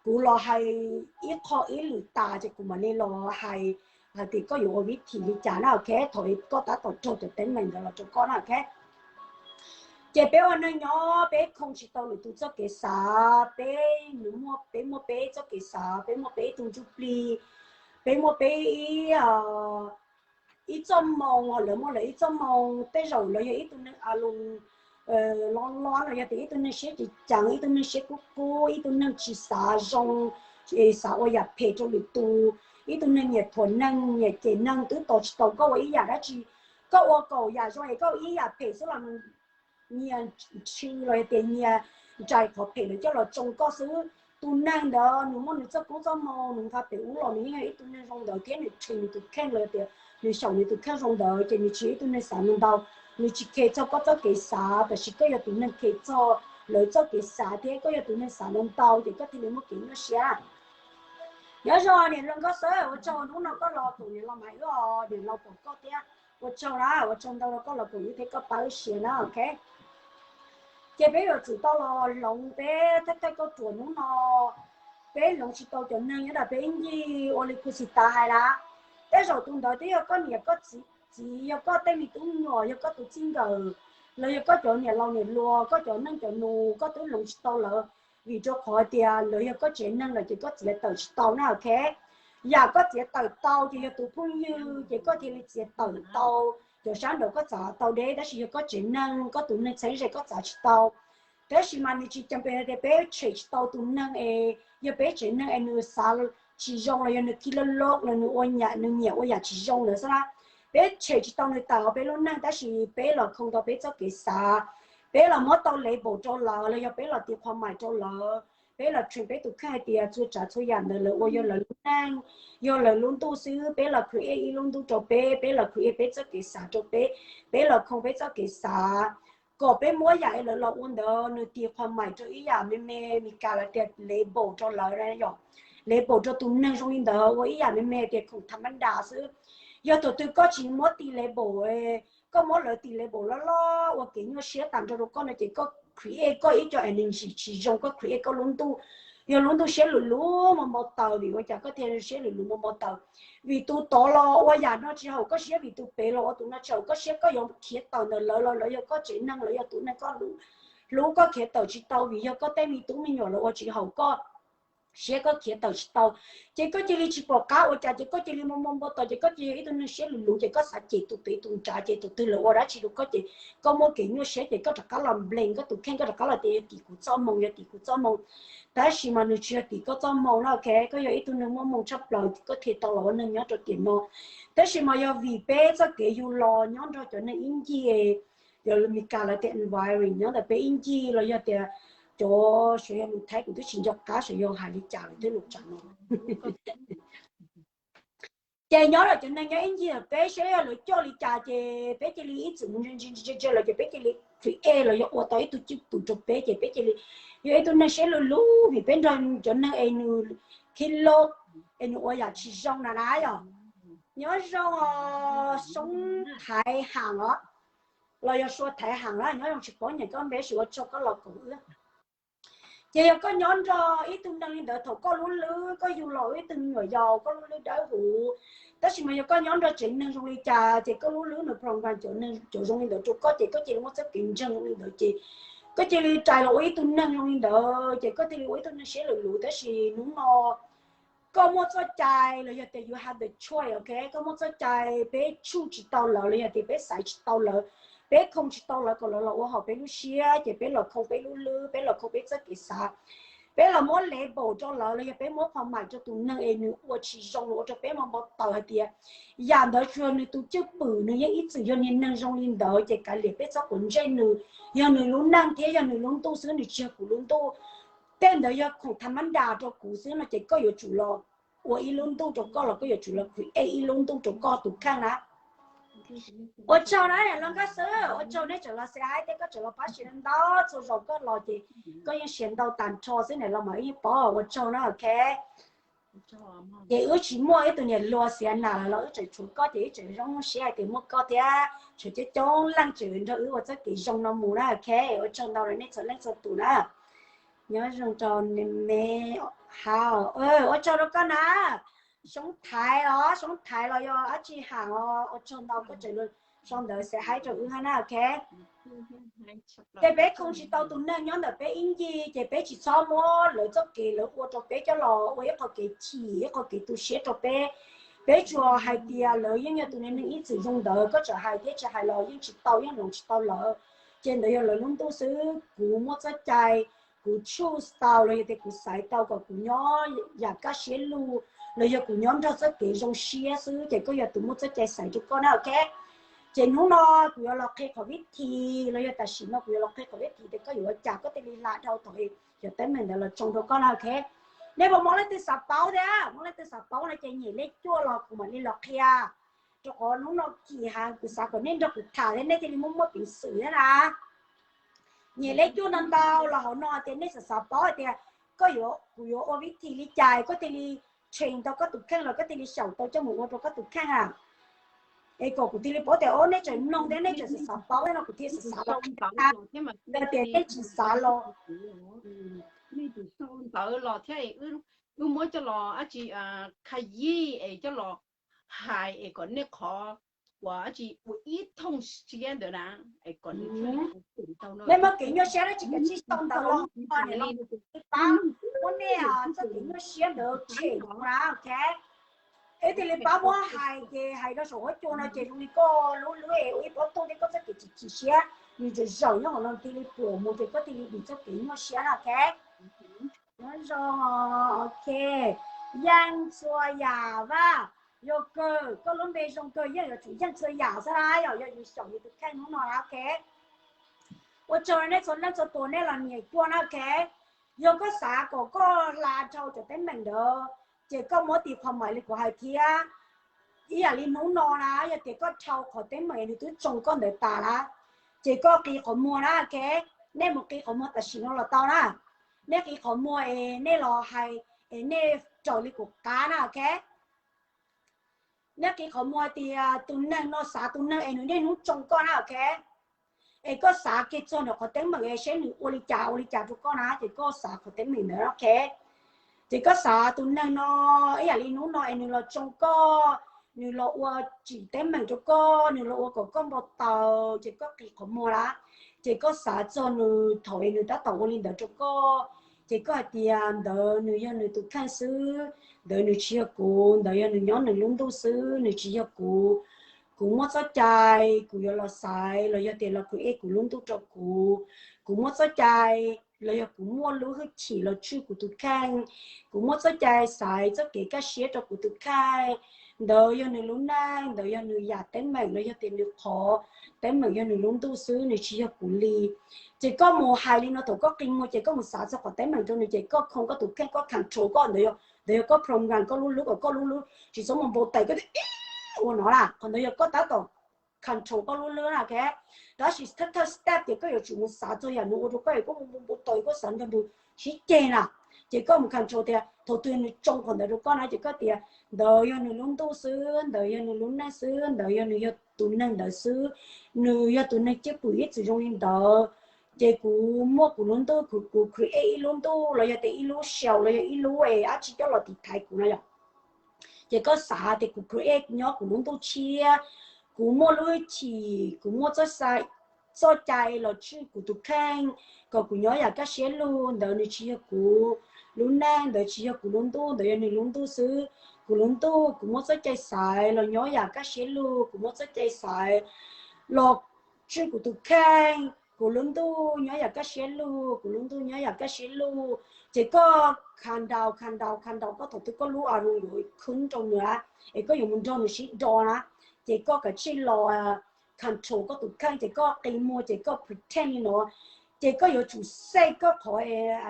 kuv los hais ib qho ib lwm tas ces kuv mam li los hais hais tias koj yuav ua vib thim li cas na, ok? Thaum koj tab tom raug cov teeb meem ntawd los rau koj na, ok? Ces peb ua neeg nyob peb khoo tsis tau lwm tus txoj kev xav, peb, peb muaj peb txoj kev xav, peb muaj peb ib tug ntsuj plig, peb muaj peb ib ib txoj moo, lawv muaj lawv ib txoj moo. Tej zaum lawv yog ib tug neeg a lus lo lo no, yog tias ib tug neeg siab ceev ceev, ib tug neeg siab kub kub, ib tug neeg tsis xav zoo, xav ua yam phem rau lwm tus, ib tug neeg nyiam thuam neeg nyiam cem neeg, twb tos tsis tau koj ua ib yam dab tsi. Koj ua kaum yam zoo es koj ua ib yam phem xwb los nyias ntshw los yog tias nyias nrais qhov phem ntawd coj los tsoo koj xwb. Tus neeg ntawd nws muaj nws txoj koob txoj moo, nws nqa pem ub los nws yeej yog ib tug neeg zoo ntawd thiab nws train nws tus kheej los yog tias nws xyaum nws tus kheej zoo ntawd ces nws tsis yog ib tug neeg xav ntau ntau. Nws tsis khe txog koj txoj kev xav, tab sis koj yog tus neeg khe txog lawv txoj kev xav thiab koj yog tus neeg xav ntau ntau ces koj thiaj li muaj kev nyuaj siab. Nyob zoo niam laus Nkauj Xwb, ua tsaug hnub no koj los koom niam laus Maiv Wb os, niam laus pom koj thiab. Ua tsaug na, ua tsaug ntau rau koj los koom wb thiab koj pab wb share na, ok. Ces peb yuav tsum tau los hloov peb thawj thawj kauj ruam hnub no. Peb hloov tsis tau cov neeg nyob rau peb ib ncig ua li Khuv Xim Tav hais na, tej zaum tus ntawd twb yog koj niam koj txiv, yog koj tej me tub me nyuam, yog koj tus txij nkawm, los yog koj cov niam laus niam hluas, koj cov neej cov nus, koj twb hloov tsis tau lawv. Vim rau qhov tias lawv yog koj tsev neeg lawm ces koj txiav tawm tsis tau na, ok. Yam koj txiav tawm tau ces yog tus phooj ywg ces koj thiaj li txiav tawm tau, cov sab nraud koj txav tau deb, tab sis yog koj tsev neeg, koj tus neeg txheeb ze koj txav tsis tau. Tab sis mas nws tsis cas pes hais tias peb tshem tsis tau tus neeg es yog peb tsev neeg es nws xav tsis zoo los yog nws khi loj loj los nws ua yam, nws nyiam ua yam tsis zoo ntawd xwb na. Peb tshem tsis tau nws tawm hauv peb lub neej, tab sis peb los khoo tau peb txoj kev xav, peb los muab tau label rau lawv los yog peb los tis qhuas mais rau lawv, peb los train peb tus kheej hais tias txhua tsav txhua yam ntawd lawv ua yog lawv lub neej, yog lawv lub ntuj xwb. Peb los create ib lub ntuj rau peb, peb los create peb txoj kev xav rau peb, peb los khoo peb txoj kev xav, kom peb muab yam es lawv los ua ntawd nws tis qhuas mais rau ib yam me me, Mis Kas lawv tias label rau lawv na yom, label rau tus neeg zoo li ntawd ua ib yam me me tias khoom tha mab das xwb. Yog thaum twg koj tsis muab tis label, koj muab lawv tis label loj loj ua kev nyuaj siab tag nrho rau koj no ces koj create koj ib co energy tsis zoo, koj create koj lub ntuj yog lub ntuj siab lwm lub npau npau taws. Vim ua cas koj thiaj siab lwm lub npau npau taws? Vim tus tod los ua yam no tsis haum koj siab, vim tus pem los ua tus no tsis haum koj siab, koj yuav khiav tawm ntawm lawv los lawv yog koj tsev neeg, lawv yog tus neeg koj hlub, koj khiav tawm tsis tau vim yog koj tej me tub me nyuam lawv ua tsis haum koj siab, koj khiav tawm tsis tau. Ces koj cia li tsis pom qab ua cas, ces koj cia li npau npau taws, ces koj cia li yog ib tug neeg siab lwm lub, ces koj xav cem tus pem tus nrad, ces tus twg lawv ua dab tsi rau koj ces koj muaj kev nyuaj siab, ces koj rov qab los blame koj tus kheej, koj rov qab los tias yog tim kuv txoj moo, yog tim kuv txoj moo. Tab sis mas nws tsis yog tim koj txoj moo na, ok, koj yog ib tug neeg muaj moo tshaj plaws koj thiaj tau los ua neeg nyob rau tiam no. Tab sis mas yog vim peb txoj kev yug los nyob nrog cov neeg ib ncig, yog Mis Kas lawv tias environment nyob ntawm peb ib ncig los yog tias cov, sawv yog lus Thaib kuv twb tsis nco qab sawv yog hais li cas lawm thiab lus tsam no. Ces nyob rau cov neeg nyob ib ncig peb saib yog lawv coj li cas ces peb cia li ib txwm mus ntsia ntsia ntsia lawv ces peb cia li create los yog ua tau ib tug cwj pwm rau peb ces peb cia li yog ib tug neeg siab lwm lub vim peb nrog cov neeg es nws khib loj es nws ua yam tsis zoo na na yom. Nyob zoo Soob Thaiv Ham os, los yog Sua Thaiv Ham na, nyob zoo tsis paub nyeem koj npe, tab sis ua tsaug koj los koom wb. Ces yog koj nyob nrog ib tug neeg li ntawd thaum koj lub lub koj yug los ib tug me nyuam yaus koj lub lub dawb huv, tab sis mas yog koj nyob nrog tsev neeg zoo li cas ces koj lub lub nws program cov zoo li ntawd rau koj ces koj cia li muab txoj kev ntseeg zoo li ntawd ces koj cia li rais los ua ib tug neeg zoo li ntawd ces koj thiaj li ua ib tug neeg siab lwm lub. Tab sis hnub no koj muaj txoj cai los yog tias you have the choice, ok, koj muaj txoj cai, peb tshuj tsis tau lawv los yog tias peb xaiv tsis tau lawv, peb khoo tsis tau lawv kom lawv los ua haum peb lub siab ces peb los khoo peb lub lub, peb los khoo peb txoj kev xav, peb los muab label rau lawv los yog peb muab qhuas mais rau tus neeg es nws ua tsis zoo, nws ua rau peb npau npau taws hais tias yam ntawd tsuas yog nws tus cwj pwm, nws yeej ib txwm yog niag neeg zoo li ntawd ces kav liam peb txhob quav ntsej nws, yog nws lub neej thiab yog nws lub ntuj xwb, nws tsis yog kuv lub ntuj. Tej ntawd yog khoom tha mab das rau kuv xwb no ces koj yuav tsum los ua ib lub ntuj rau koj los koj yuav tsum los create ib lub ntuj rau koj tus kheej na. Ua tsaug na niam laus Nkauj Xwb, ua tsaug nej tseem los xav hais tias koj tseem los pab share ntau, txhua zaus koj los ces koj yeej share ntau tag nrho xwb, niam laus mas yeej paub, ua tsaug na, ok. Ces wb tsis muaj ib tug niam hluas Xianas lawm los wb tseem tshuav koj ces wb tseem zoo siab hais tias muaj koj thiab tshuav coob coob leej tseem nrog wb ua txoj kev zoo no mus na, ok? Ua tsaug ntau rau nej txhua leej txhua tus na. Nyob zoo rau me Hau, ua tsaug rau koj na. Soob Thaiv os, Soob Thaiv los yog dab tsi Ham os, ua tsaug ntau koj tseem sau ntawv xav haib rau wb hab na, ok? Ces peb khoo tsis tau tus neeg nyob ntawm peb ib ncig ces peb tsis txhob muab lawv txoj kev lawv ua rau peb coj los ua ib qho kev chim ib qho kev tu siab rau peb. Peb tsuas hais tias lawv yeej yog tus neeg ib txwm zoo ntawd, koj txawm hais thiab tsis hais los yeej tsis tau, yeej hloov tsis tau lawv. Ces ntawd yog lawv lub ntuj xwb, kuv muaj txoj cai, kuv choose tau los yog tias kuv xaiv tau kom kuv nyob yam kaj siab lug los yog kuv nyob nrog txoj kev zoo siab xwb, ces koj yog tus muaj txoj cai xaiv rau koj na, ok? Ces hnub no kuv yuav los qhia qhov vib thim los yog tam sim no kuv yuav los qhia qhov vib thim tias koj yuav ua cas koj thiaj li hla dhau thaum cov teeb meem ntawd los tsoo rau koj na, ok? Nej puas muaj leej twg xav paub thiab? Muaj leej twg xav paub no ces nyem lej cuaj los kuv mam li los qhia. Rau qhov hnub no kim heev, kuv xav kom nej nrog kuv tham thiab nej thiaj li muaj muaj peev xwm thiab na. Nyem lej cuaj no ntau los hauv no tias nej xav xav paub hais tias koj yuav, kuv yuav ua vib thim li cas koj thiaj li train tau koj tus kheej los koj thiaj li xyaum tau coj mus ua rau koj tus kheej a. Es kom kuv thiaj li paub tias nej tseem mloog thiab nej tseem xav xav paub thiab no kuv thiaj xav xav los. Yog tias nej tsis xav los, nej tsis sau ntawv los thiab wb muab coj los dab tsi, kha yij es coj los hais es kom nej qhov uas dab tsi ua ib thooj siab ntawd na, es kom nws thiaj li tau. Nej muaj kev nyuaj siab dab tsi kav tsij sau ntawv los, pab muab nej txoj kev nyuaj siab ntawd tshem na, ok? Wb thiaj li pab muab hais ces hais rau saum huab cua no ces zoo li koj lub hlwb es ua ib pob tooj thiab koj txoj kev chim chim siab nws tseem zaum nyob qhov no thiaj li puas mus ces koj thiaj li dim txoj kev nyuaj siab na, ok? Nyob zoo, ok. Yeej txhua yam Vaj, yog kawg koj lub npe zoo kawg yeej yuav tsum yeej txhua yam xwb na, yog, yog yus xyaum yus tus kheej hnub no na, ok. Ua tsaug nej txhua leej txhua tus nej los nias cuaj na, ok. Yog koj xav kom koj hla dhau cov teeb meem ntawd ces koj muab tis qhov maim li kuv hais thiab. Ib yam li hnub no na, yog tias koj dhau qhov teeb meem nws twb tsoo koj ntawd tas na, ces koj qi qhov muag na, ok. Nej mus qi qhov muag tam sim no los tau na. Nej qi qhov muag es nej los hais es nej raws li kuv qab na, ok. Nej qi qhov muag tias tus neeg no xav tus neeg es nws niaj hnub tsoo koj na, ok. Es koj xav kiag txog ntawm qhov teeb meem es seb nws ua li cas ua li cas rau koj na, ces koj xav qhov teeb meem ntawd, ok. Ces koj xav tus neeg no ib yam li hnub no es nws los tsoo koj, nws los ua tsim teeb meem rau koj, nws los ua kom koj npau taws, ces koj qi qhov muag lawm. Ces koj xav txog nws thaum es nws tab tom ua li ntawd rau koj, ces koj hais tias ntawd nws yog nws tus kheej xwb, ntawd nws tsis yog kuv, ntawd yog nws nyob nws lub ntuj xwb, nws tsis yog kuv. Kuv muaj txoj cai kuv yuav los xaiv los yog tias los create kuv lub ntuj rau kuv. Kuv muaj txoj cai los yog kuv muaj lub hwj chim los tswj kuv tus kheej. Kuv muaj txoj cai xaiv txoj kev kaj siab rau kuv tus kheej. Ntawd yog nws lub neej, ntawd yog nws yam teeb meem los yog tias nws qhov teeb meem yog nws lub ntuj xwb, nws tsis yog kuv li. Ces koj mus hais li no thaum koj qi muag ces koj mus xav txog qhov teeb meem rau nws ces koj khoo koj tus kheej, koj control koj ntawd yog, ntawd yog koj program koj lub hlwb kom koj lub hlwb tsis txhob mus npau taws koj ua no na, qhov ntawd yog koj tab tom control koj lub hlwb na, ok. Tab sis thawj thawj step ces koj yuav tsum mus xav txog yam nws ua rau koj es koj mus npau taws koj xav nrog nws sib ceg na. Ces koj mus control tias thaum twg nws tsoo qhov ntawd rau koj na ces koj tias ntawd yog nws lub ntuj xwb, ntawd yog nws lub neej xwb, ntawd yog nws yog tus neeg ntawd xwb, nws yog tus neeg cwj pwm ib txwm zoo li ntawd. Ces kuv muaj kuv lub ntuj, kuv, kuv create ib lub ntuj los yog tias ib lub show los yog ib lub es dab tsi coj los tiv thaiv kuv no yom. Ces koj xav tias kuv create nyob kuv lub ntuj tshiab, kuv muaj lub hwj chim, kuv muaj txoj cai los tswj kuv tus kheej, kom kuv nyob yam kaj siab lug, ntawd nws tsis yog kuv lub neej, ntawd tsis yog kuv lub ntuj, ntawd yog nws lub ntuj xwb. Kuv lub ntuj kuv muaj txoj cai xaiv los nyob yam kaj siab lug, kuv muaj txoj cai xaiv los tswj kuv tus kheej, kuv lub ntuj nyob yam kaj siab lug, kuv lub ntuj nyob yam kaj siab lug. Ces koj control, control, control koj thaum twg koj lub arrow yuav khwb rau nws na, es koj yuav mus nrog nws sib do na. Ces koj kav tsij los control koj tus kheej, ces koj qi muag ces koj pretend li no. Ces koj yuav tsum save koj qhov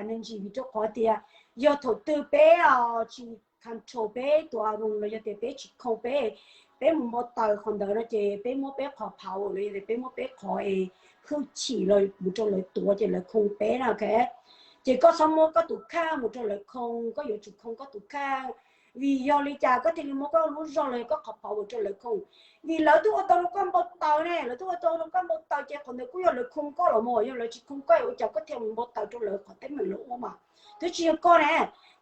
energy, vim rau qhov tias yog thaum twg peb tsis control peb tus arrow los yog tias peb tsis khoo peb, peb mus npau taws qhov ntawd no ces peb muab peb qhov power los yog tias peb muab peb qhov es hwj chim los mus rau lawv tuav ces lawv khoo peb na, ok. Ces koj txhob muab koj tus kheej mus rau lawv khoo, koj yuav tsum khoo koj tus kheej. Vim yog li cas koj thiaj li muab koj lub zog los yog koj qhov power rau lawv khoo? Vim lawv twb ua tau rau koj npau taws ne, lawv twb ua tau rau koj npau taws ces qhov ntawd kuj yog lawv khoo koj los mas, yog lawv tsis khoo koj ua cas koj thiaj mus npau taws rau lawv qhov teeb meem lawv ua mas? Twb tsis yog koj ne,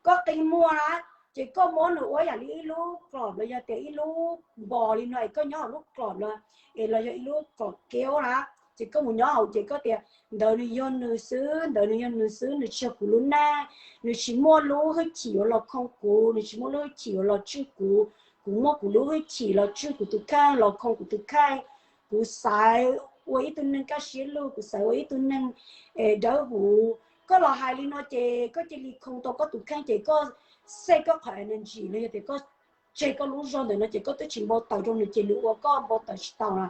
koj qi muag na, ces koj muab nws ua yam li ib lub club los yog tias ib lub npos li no es koj nyob hauv lub club los es los yog ib lub club kev na, ces koj mus nyob hauv ces koj tias ntawd nws yog nws xwb, ntawd nws yog nws xwb, nws tsis yog kuv lub neej, nws tsis muaj lub hwj chim yuav los khoo kuv, nws tsis muaj lub hwj chim yuav los tswj kuv, kuv muaj kuv lub hwj chim los tswj kuv tus kheej, los khoo kuv tus kheej. Kuv xaiv ua ib tug neeg kaj siab lug, kuv xaiv ua ib tug neeg es dawb huv. Koj los hais li no ces koj cia li khoo tau koj tus kheej ces koj save koj qhov energy los yog tias koj tseg koj lub zog ntawm no ces koj twb tsis npau taws rau nws ces nws ua koj npau taws tsis tau na.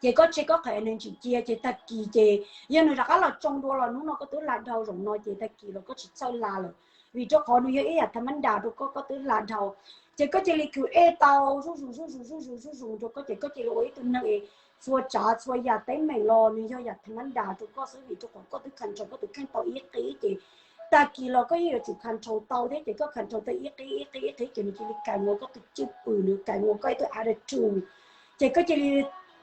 Ces koj tseg koj qhov energy cia ces tag kis ces yog nws rov qab los tsoo dua los hnub no koj twb hla dhau zaum no ces tag kis los koj tsis txhawj hla lawm, vim rau qhov nws yog ib yam tha mab nras rau koj, koj twb hla dhau. Ces koj cia li create tau zuj zus zuj zus zuj zus zuj zus rau koj ces koj cia li ua ib tug neeg es txhua tsav txhua yam teeb meem los nws yog yam tha mab nras rau koj xwb, vim rau qhov koj twb control koj tus kheej tau ib qib ces tag kis los koj yeej yuav tsum control tau thiab ces koj control tau ib qib ib qib ib qib ces nws cia li kais mus ua koj tus cwj pwm, nws kais mus ua koj ib tug attitude. Ces koj cia li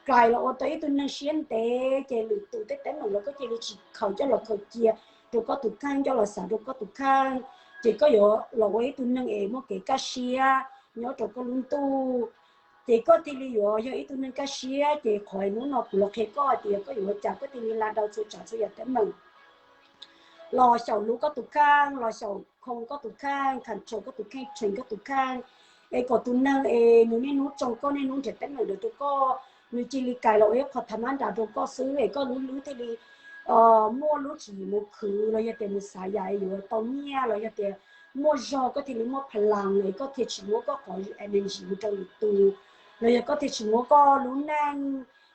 kais los ua tau ib tug neeg siab ntev ces lwm tus tej teeb meem los koj cia li tsis khaws coj los khaws cia rau koj tus kheej, coj los xav rau koj tus kheej. Ces koj yuav los ua ib tug neeg es muaj kev kaj siab nyob rau koj lub ntuj. Ces koj thiaj li yuav yog ib tug neeg kaj siab. Ces qhov hnub no kuv los qhia koj hais tias koj yuav ua cas koj thiaj li hla dhau txhua tsav txhua yam teeb meem los xyaum hlub koj tus kheej, los xyaum khoo koj tus kheej, control koj tus kheej, train koj tus kheej, es kom tus neeg es nws niaj hnub tsoo koj, niaj hnub nrhiav teeb meem ntawd rau koj, nws cia li kais los ua ib qho tha mab nras rau koj xwb es koj lub hlwb thiaj li muaj lub tswv yim mus khwv los yog tias mus xav yam yuav tau nyiaj los yog tias muaj zog koj thiaj li muaj phalang es koj thiaj tsis muab koj qhov energy mus rau lwm tus, los yog koj thiaj tsis muab koj lub neej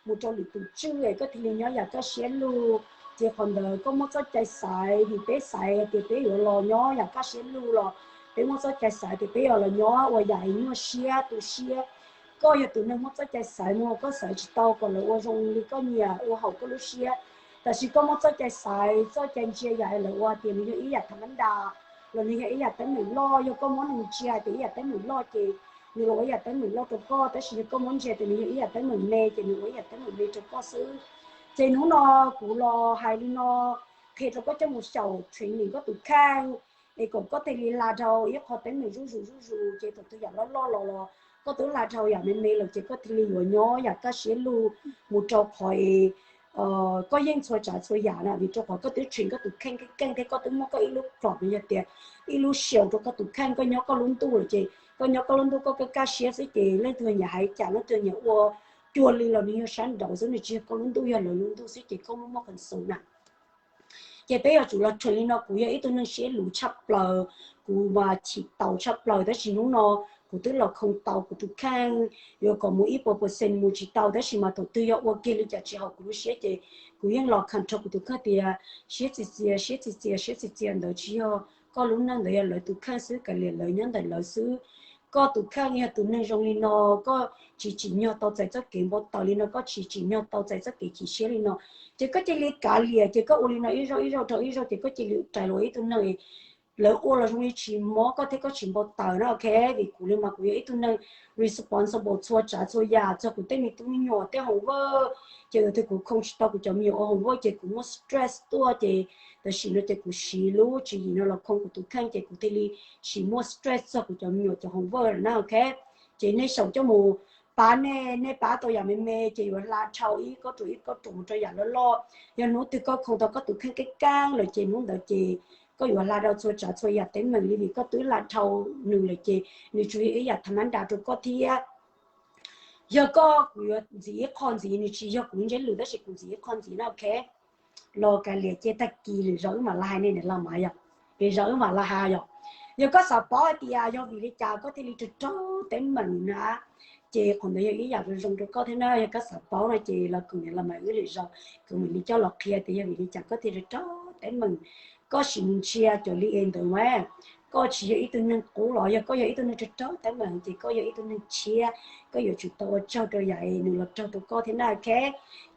mus rau lwm tus tswj es koj thiaj li nyob yam kaj siab lug. Ces qhov ntawd koj muab txoj cai xaiv, vim peb xaiv tias peb yuav los nyob yam kaj siab lug los peb muab txoj cai xaiv tias peb yuav los nyob ua yam nyuaj siab tu siab. Koj yog tus neeg muab txoj cai xaiv mus, koj xaiv tsis tau kom lawv ua zoo li koj nyiam ua haum koj lub siab. Tab sis koj muab txoj cai xaiv, txoj cai ntsia yam lawv ua tias nws yog ib yam tha mab nras los nws yog ib yam teeb meem loj, yog koj muab nws ntsia tias ib yam teeb meem loj ces nws los ua ib yam teeb meem loj rau koj, tab sis yog koj muab ntsia tias nws yog ib yam teeb meem me ces nws ua ib yam teeb meem me rau koj xwb. Ces hnub no kuv los hais li no qhia rau koj coj mus xyaum training koj tus kheej es kom koj thiaj li hla dhau ib qho teeb meem zuj zus zuj zus. Ces thaum twg yam loj loj los los koj twb hla dhau yam me me lawm ces koj thiaj li yuav nyob yam kaj siab lug mus rau qhov es koj yeej txhua tsav txhua yam na, vim rau qhov koj twb train koj tus kheej keej keej thiab koj twb muab koj ib lub club los yog tias ib lub show rau koj tus kheej, koj nyob koj lub ntuj lawm ces koj nyob koj lub ntuj koj kaj kaj siab xwb ces leej twg nyiam hais cas leej twg nyiam ua cuag li los nws yog sab nraud xwb, nws tsis yog koj lub ntuj, yog lawv lub ntuj xwb ces koj muaj muaj kheev xwm na. Ces peb yuav tsum los train li no, kuv yog ib tug neeg siab luv tshaj plaws, kuv mas chim taus tshaj plaws, tab sis hnub no kuv twb los khoo tau kuv tus kheej, yuav kom mus ib puas percent mus tsis tau, tab sis mas thaum twg yog ua kiag li cas tsis haum kuv lub siab ces kuv yeej los control kuv tus kheej tias siab txias txias, siab txias txias, siab txias txias, ntawd tsis yog koj lub neej, ntawd yog lawv tus kheej xwb, kav liam lawv nyob ntawm lawv xwb. Koj tus kheej yog tus neeg zoo li no, koj tsis tsim nyog tau txais txoj kev npau taws li no, koj tsis tsim nyog tau txais txoj kev chim siab li no, ces koj cia li kav liam, ces koj ua li no ib zaug ib zaug rau ib zaug ces koj cia li rais los ib tug neeg lawv ua los zoo li tsis mob koj thiab koj tsis npau taws na, ok. Vim kuv li mas kuv yog ib tug neeg responsible txhua tsav txhua yam, txog kuv tej me tub me nyuam tej homework, ces thaum twg kuv khoo tsis tau kuv cov me nyuam ua homework ces kuv muaj stress tuaj, ces tam sim no ces kuv siv lub tswv yim no los khoo kuv tus kheej ces kuv thiaj li tsis muaj stress txog kuv cov me nyuam cov homework lawm na, ok. Ces nej xyaum coj mus pab nej, nej pab tau yam me me ces yuav hla dhau ib kauj ruam ib kauj ruam mus rau yam loj loj. Yog hnub twg koj khoo tau koj tus kheej keeb keeb lawm ces hnub ntawd ces koj yuav hla dhau txhua tsav txhua yam teeb meem li, vim koj twb hla dhau nws lawm ces nws tsuas yog ib yam tha mab nras rau koj thiab. Yog koj, kuv yuav ntxiv ib qho ntxiv, nws tsis yog kuv ntsej lus tab sis kuv ntxiv ib qho ntxiv na, ok. Los kav liam ces tag kis lwm zaus wb mam li hais, nej niam laus mas yog, lwm zaus wb mam li hais yom. Yog koj xav paub hais tias yog vim li cas koj thiaj li raug raug teeb meem na, ces qhov ntawd yog ib yam zoo zoo rau koj thiab na. Yog koj xav paub no ces los koom niam laus mas wb lwm zaus kuv mam li coj los qhia tias yog vim li cas koj thiaj raug raug teeb meem. Koj sim mus ntsia cov li es ntawd mas koj tsis yog ib tug neeg qub los yog koj yog ib tug neeg raug raug teeb meem ces koj yog ib tug neeg tshiab, koj yuav tsum tau ua tsaug rau yam es nws los raug rau koj thiab na, ok.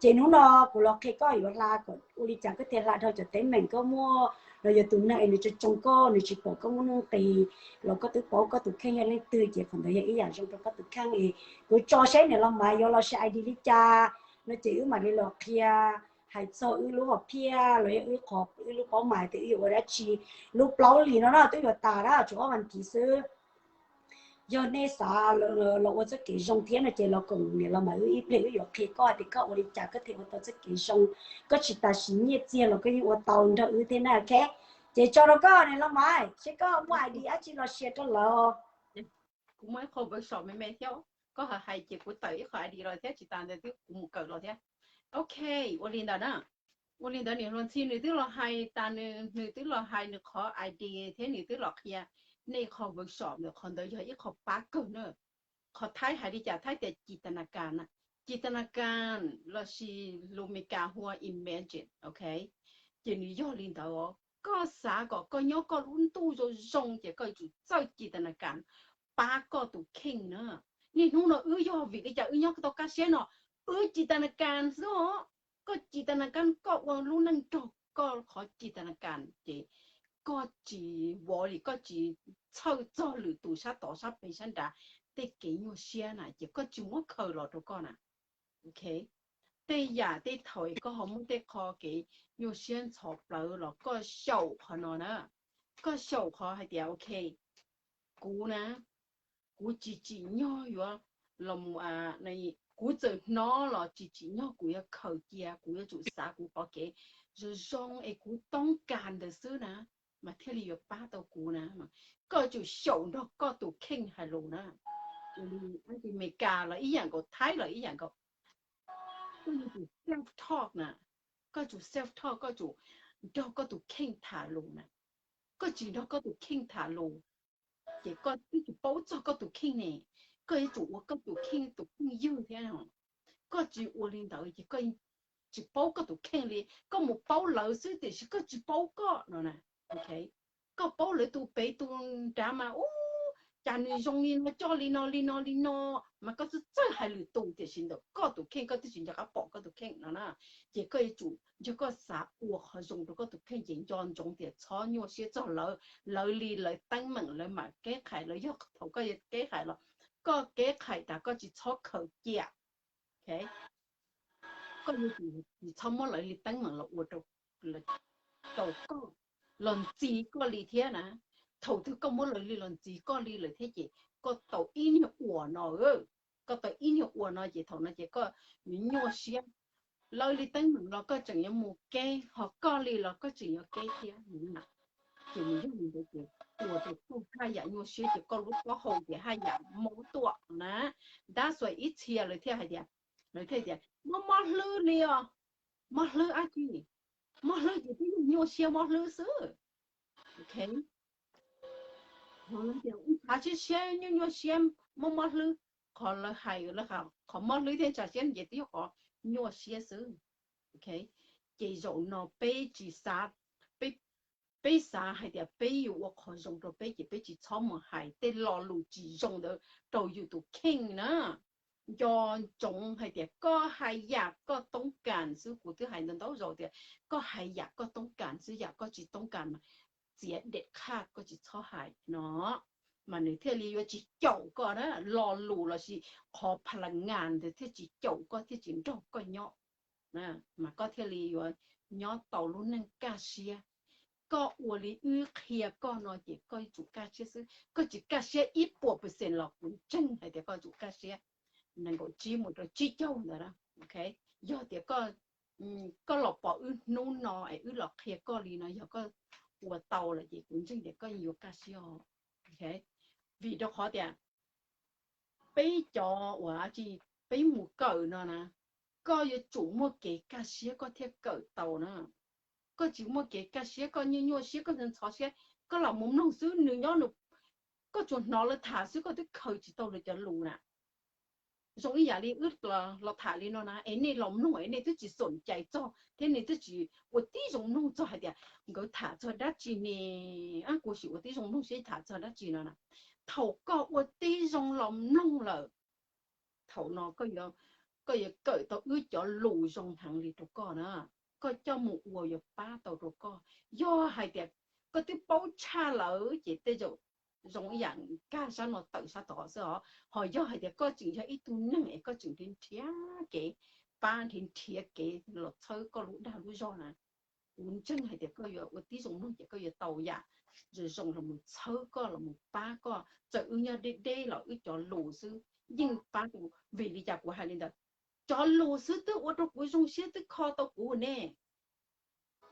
Ces hnub no kuv los qhia koj yuav hla kom ua li cas koj thiaj hla dhau cov teeb meem koj muaj los yog tus neeg es nws tso tsoo koj, nws tsis pom koj muaj nuj nqis, los koj twb paub koj tus kheej yog leej twg ces qhov ntawd yog ib yam zoo rau koj tus kheej es kuv tso saib niam los mas yuav los share ID li cas no ces wb mam li los qhia hais txog wb lub hom phiaj los yog wb qhov wb lub paub mas tias wb yuav ua dab tsi. Lub plaub hlis no na twb yuav tas na, tshuav ob vas thiv xwb. Yog nej xav los ua txoj kev zoo thiab no ces los koom niam los mas wb ib pliag wb yuav qhia koj tias koj ua li cas koj thiaj ua tau txoj kev zoo. Koj tsis tas siv nyiaj txiag los koj yeej ua tau nrog wb thiab na, ok. Ces tso rau koj niam los mas seb koj muaj ID dab tsi los share rau lawv. Kuv muaj ib qho workshop me me thiab, koj hais hais ces kuv tawm ib qho ID los thiab tsis tas ntawd twb kuv mus kawm los thiab. Ok, ua li ntawd na. Ua li ntawd niam hluas ntxhi nws twb los hais tas, nws twb los hais nws qhov ID thiab nws twb los qhia nej qho workshop ntawd, qhov ntawd yog ib qho pab kawg na. Qhov Thaib hais li cas, Thaib tias จินตนาการ na, จินตนาการ lossis lus Meskas hu ua imagine, ok. Ces nws yog li ntawd, koj xav kom koj nyob koj lub ntuj zoo zoo ces koj yuav tsum txawj จินตนาการ pab koj tus kheej na. Niaj hnub no wb yog vim li cas wb nyob tau kaj siab no, wb จินตนาการ xwb os. Koj จินตนาการ koj ua lub neej nrog koj qhov จินตนาการ ces koj tsis vov li, koj tsis txhawj txog lwm tus sab tod sab pem sab nrad tej kev nyuaj siab na ces koj tsis muab khaws los rau koj na. Ok, tej yam tej thaum koj ho muaj tej qho kev nyuaj siab ntxhov plawv los koj xyaum qhov no na. Koj xyaum qhov hais tias ok, kuv na, kuv tsis tsim nyog yuav los, kuv txawm hnov los tsis tsim nyog kuv yuav khaws cia, kuv yuav tsum xav kuv qhov kev zoo zoo es kuv toob kas ntawd xwb na, mas thiaj li yuav pab tau kuv na. Koj yuav tsum xyaum nrog koj tus kheej hais lus na. Ua li Meskas los ib yam nkaus, Thaib los ib yam nkaus, koj yuav tsum self talk na. Koj tsum self talk, koj tsum nrog koj tus kheej tham lus na. Koj tsis nrog koj tus kheej tham lus ces koj twb tsis paub txog koj tus kheej ne. Koj yuav tsum ua koj tus kheej tus phooj ywg thiab. Koj tsis ua li ntawd ces koj tsis paub koj tus kheej li. Koj mus paub lawv xwb tiam sis koj tsis paub koj no na. Ok, koj paub lawv tus pem tus nrad mas ub, cas nws zoo li no, coj li no li no li no, mas koj twb txawj hais lwm tus tiam sis ntawm koj tus kheej koj twb tsis nco qab pom koj tus kheej no na. Ces koj yuav tsum, yog koj xav ua qhov zoo rau koj tus kheej ces nco ntsoov tias txhob nyuaj siab txog lawv. Lawv li lawv teeb meem lawv mam kev qhais, lawv yog thaum koj yuav kev qhais los koj kev qhais tas koj tsis txhob khaws cia. Koj yuav tsum tsis txhob muab lawv li teeb meem los ua rau, rau koj, los ntxiv koj li thiab na. Thaum twg koj muab lawv li los ntxiv koj li lawm thiab ces koj tau ib niag uas no, koj tau ib niag uas no ces thaum no ces koj yuav nyuaj siab. Lawv li teeb meem los koj tseem yuav mus kev, ho koj li los koj tseem yuav kev thiab. Ces nws yog li ntawd ces ua rau koj haj yam nyuaj siab ces koj lub taub hau ces haj yam mob tuaj na. That's why ib txhia lawv thiaj hais tias, lawv thiaj tias mob mob hlwb li os. Mob hlwb dab tsi? Mob hlwb ces twb yog nyuaj siab mob hlwb xwb. Ok, ntxhov siab siab, nyuaj nyuaj siab, mob mob hlwb. Qhov lawv hais, qhov mob hlwb thiab ntxhov siab ces twb yog qhov nyuaj siab xwb. Ok, ces zaum no peb tsis xav, peb, peb xav hais tias peb yuav ua qhov zoo rau peb ces peb tsis txhob mus hais tej lo lus tsis zoo ntawd rau yus tus kheej na. Nco ntsoov hais tias koj hais yam koj toob kas xwb, kuv twb hais ntau ntau zaus tias koj hais yam koj toob kas xwb, yam koj tsis toob kas mas txiav dej qhaj koj tsis txhob hais no, mas nws thiaj li yuav tsis caum koj na, lo lus lossis qhov pha la ngas ntawd thiaj tsis caum koj thiaj tsis nrog koj nyob, mas koj thiaj li yuav nyob tau lub neej kaj siab. Koj ua li wb qhia koj no ces koj yuav tsum kaj siab xwb, koj tsis kaj siab ib puas percent los kuv ntseeg hais tias koj yuav tsum kaj siab nees nkaum tsib mus rau tsib caug ntawd. Ok, yog tias koj, koj los pom wb hnub no es wb los qhia koj li no, yog koj ua tau lawm ces kuv ntseeg tias koj yuav kaj siab. Vim rau qhov tias peb cov uas tsis, peb mus kawm no na, koj yuav tsum muaj kev kaj siab koj thiaj kawm tau na. Koj tsis muaj kev kaj siab, koj nyuaj nyuaj siab, koj ntxhov siab, koj los mus mloog xwb, nws nyob nws, koj tsuas hnov lawv tham xwb koj twb khaws tsis tau lawv cov lus na. Zoo ib yam li wb los tham li no na es nej los mloog es nej twb tsis xoom cais txog thiab nej twb tsis ua tib zoo mloog txog hais tias nkawd tham txog dab tsi ne, kuv sim ua tib zoo mloog seb tham txog dab tsi no na. Thaum koj ua tib zoo los mloog lawm, thaum no koj yuav kawm tau wb cov lus zoo heev li rau koj na. koj coj mus ua yuav pab tau rau koj. Yog hais tias koj twb paub tshaj lawm ces tej zaum zoo ib yam nkag sab no tawm sab tod xwb os. Ho yog hais tias koj tseem yog ib tug neeg es koj tseem nrhiav kev pab, nrhiav kev los txhawb koj lub dag lub zog na, kuv ntseeg hais tias koj yuav ua tib zoo mloog ces koj yuav tau yam zoo zoo los mus txhawb koj los mus pab koj. Txawm wb nyob deb deb los wb cov lus xwb yeej pab tau. Vim li cas kuv hais li ntawd? Cov lus xwb twb ua rau kuv zoo siab twb kho tau kuv ne.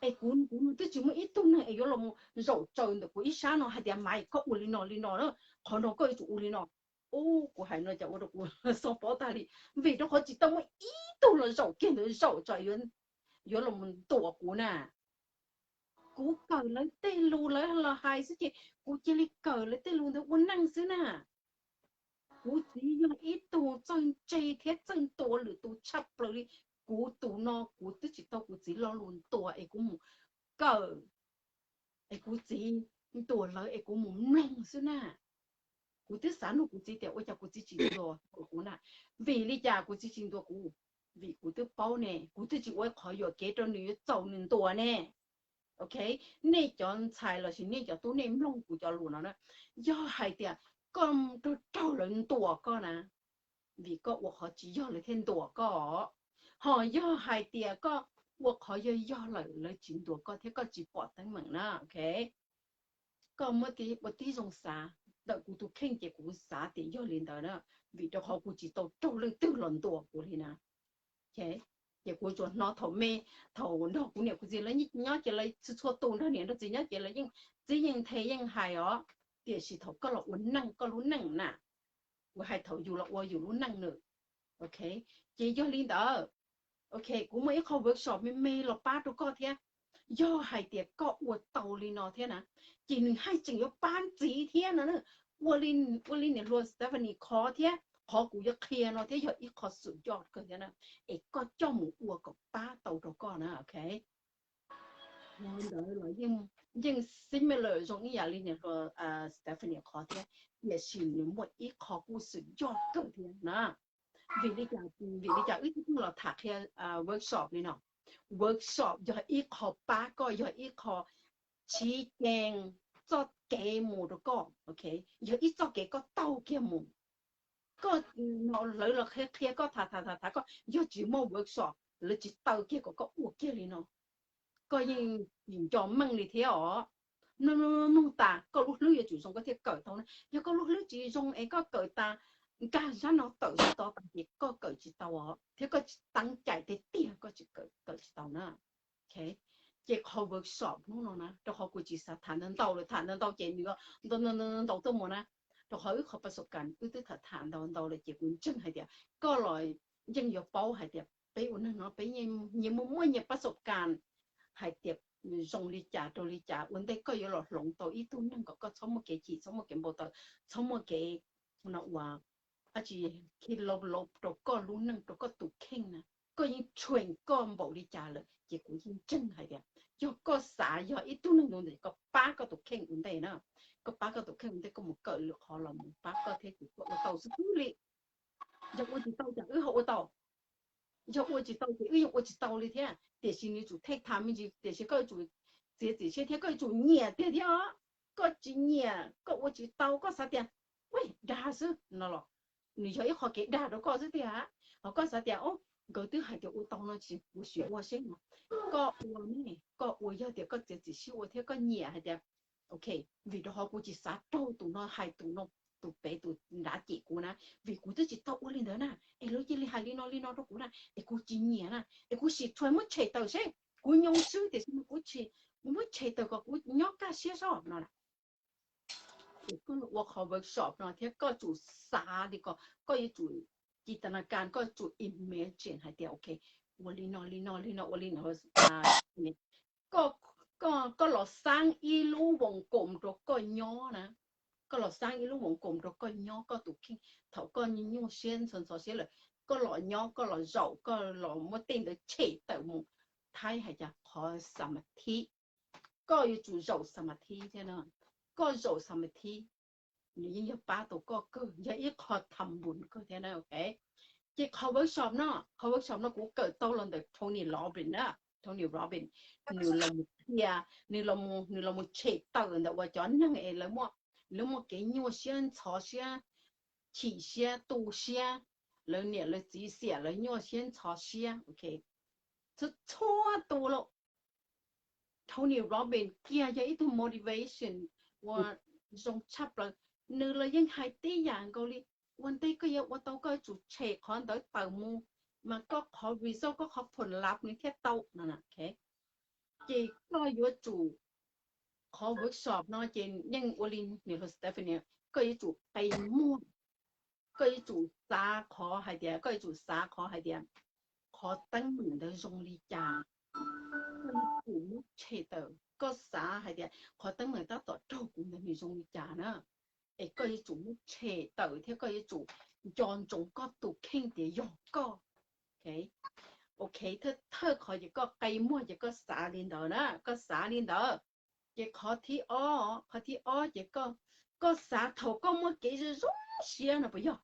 Es kuv, kuv twb tsis muaj ib tug neeg es yuav los zaum tsaws ntawm kuv ib sab no hais tias Maiv, koj ua li no li no, qhov no koj yuav tsum ua li no. Ub, kuv hais no cas ua rau kuv xob pob tag li, vim rau qhov tsis tau muaj ib tug los zaum kiag ntawd zaum tso yuav los ntuas kuv na. Kuv kawm lawv tej lus lawv los hais xwb ces kuv cia li kawm lawv tej lus ntawd ua neej xwb na. Kuv txiv yog ib tug txawj ntse thiab txawj ntuas lwm tus tshaj plaws li. Kuv tus no kuv twb tsis tau kuv txiv lo lus ntuas es kuv mus kawm, es kuv txiv ntuas lawv es kuv mus mloog xwb na. Kuv twb xav nug kuv txiv tias ua cas kuv txiv tsis ntuas kuv na. Vim li cas kuv txiv tsis ntuas kuv? Vim kuv twb paub ne, kuv twb tsis ua qhov yuam kev rau nws yuav txaus nws ntuas ne. Ok, nej cov ntxhais lossis nej cov tub nej mloog kuv cov lus no na, yog hais tias koj raug raug lawv ntuas koj na, vim koj ua qhov tsis yog lawv thiaj ntuas koj. Ho yog hais tias koj ua qhov yog yog lawm lawv tsis ntuas koj thiab koj tsis pom teeb meem na. Ok, koj muab ua tib zoo xav, ntawm kuv tus kheej ces kuv xav tias yog li ntawd na, vim rau qhov kuv tsis tau raug leej twg los ntuas kuv li na. Ces kuv tsuas hnov thaum me, thaum nrog kuv niam kuv txiv lawv nyob ces lawv txhua txhua tus nrog niam nrog txiv nyob ces lawv yeej txib yeej nthe yeej hais os. Tiam sis thaum koj los ua neej koj lub neej na, kuv hais thaum yus los ua yus lub neej na. Ok, ces yog li ntawd, ok, kuv muaj ib qho workshop me me los pab rau koj thiab. Yog hais tias koj ua tau li no thiab na, ces nws haj tseem yuav pab ntxiv thiab no. Ua li, ua li niam hluas Stephanie qhov thiab qhov kuv yuav qhia no thiab yog ib qho xwm yoj kawg thiab na, es koj coj mus ua kom pab tau rau koj na. Ok, ntawd los yeej similar zoo ib yam li niam hluas Stephanie qhov thiab, tiam sis nws muaj ib qho kuj xwm yoj kawg thiab na. Vim li cas, vim li cas wb thiaj los tham qhia workshop li no? Workshop yog ib qho pab koj, yog ib qho tsis cees txoj kev mus rau koj, ok, yog ib txoj kev koj taug kiag mus. Koj no lawv los qhia qhia koj tham tham tham tham koj, yog tsis muaj workshop lawv tsis taw kiag kom koj ua kiag li no, koj yeej tsis nco meej li thiab os. Mloog mloog tas koj lub hlwb yuav tsum zoo koj thiaj kawm tau na. Yog koj lub hlwb tsis zoo es koj kawm tas nkag zab no tawm zab tod tas ces koj kawm tsis tau os, thiab koj tsis teev cai tiag tiag koj tsis kawm, kawm tsis tau na. Ces qhov workshop hnub no na, rau qhov kuv tsis xav tham ntau ntau lawm, tham ntau ntau ces nws ntau ntau tuaj mus na. Rau qhov wb qhov pas xov kas wb twb tham tham ntau ntau lawm ces kuv ntseeg hais tias koj los yeej yuav paub hais tias peb ua neeg no peb nyias muaj muaj nyias pas xov kas hais tias zoo li cas rau li cas ua ntej koj yuav los hloov tau ib tug neeg kom koj txhob muaj kev chim, txhob muaj kev npau taws, txhob muaj kev no ua dab tsi khi lau lau rau koj lub neej rau koj tus kheej na. Koj yeej train koj npaum li cas lawm ces kuv yeej ntseeg hais tias yog koj xav yog ib tug neeg ntawd koj pab koj tus kheej ua ntej na, koj pab koj tus kheej ua ntej koj mus kawm lwm qhov los mus pab koj thiab ces koj ua tau xwb xwb li. Yog ua tsis tau ces wb ho ua tau, yog ua tsis tau ces wb yeej ua tsis tau li thiab. Tiam sis nws tsum take time me ntsis, tiam sis koj yuav tsum txiav txim siab thiab koj yuav tsum nyiam tiag thiab os. Koj tsis nyiam koj ua tsis tau, koj xav tias ua dag xwb no los nws yog ib qho kev dag rau koj xwb tiag. Ho koj xav tias o, nkawd twb hais tias ua tau no ces kuv sim ua seb no. Koj ua ne, koj ua yog tias koj txiav txim siab ua thiab koj nyiam hais tias ok, vim rau qhov kuv tsis xav raug tus no hais tus no, tus pem tus nrad cem kuv na, vim kuv twb tsis tau ua li ntawd na, es lawv cia li hais li no li no rau kuv na es kuv tsis nyiam na, es kuv sim txhua muab tshem tawm seb, kuv nyoo swb tiam sis mas kuv tsis, kuv muab tshem tawm kom kuv nyob kaj siab soj no na. Ces koj los ua qhov workshop no thiab koj tsum xav li ko, koj yuav tsum ci ta na kas, koj tsum imagine hais tias ok, ua li no li no li no ua li no, koj los xaab ib lub voos koom rau koj nyob na, koj los xaab ib lub voos koom rau koj nyob koj tus kheej thaum koj nyuaj siab ntxhov ntxhov siab lawm, koj los nyob koj los zaum koj los muab tej ntawd tshem tawm mus. Thaib hais cas qhov xa ma thib, koj yuav tsum zaum xa ma thib thiab na. Koj zaum xa ma thib, nws yeej yog pab tau koj kawg, yog ib qho tham npun kawg thiab na. Ok, ces qhov workshop no, qhov workshop no kuv kawm tau los ntawm Tony Robbins na. Tony Robbins, nws los mus qhia, nws los mus, nws los mus tshem tawm ntawm uas cov neeg es lawv muaj, lawv muaj kev nyuaj siab, ntxhov siab, chim siab, tu siab, lawv niam lawv txiv xiam lawv nyuaj siab ntxhov siab, ok, txhua txhua tus lawm. Tony Robbins kiag yog ib tug motivation uas zoo tshaj plaws. Nws los yeej hais tib yam nkaus li, ua ntej koj yuav ua tau koj yuav tsum tshem qhov ntawd tawm mus, mas koj qhov result, koj qhov phuam lav nws thiaj tau no. Ces koj yuav tsum, qhov workshop no ces yeej ua li nws hluas Stephanie, koj yuav tsum qe muag, koj yuav tsum xav qhov hais tias, koj yuav tsum xav qhov hais tias qhov teeb meem ntawd zoo li cas, koj yuav tsum muab tshem tawm, koj xav hais tias qhov teeb meem tab tom raug kuv ntawd nws zoo li cas na, es koj yuav tsum muab tshem tawm thiab koj yuav tsum nco ntsoov koj tus kheej tias yog koj. Ok, thawj qhov ces koj qe muag ces koj xav li ntawd na, koj xav li ntawd. Ces qhov thib ob, qhov thib ob ces koj, koj xav thaum koj muaj kev zoo zoo siab no puas yog?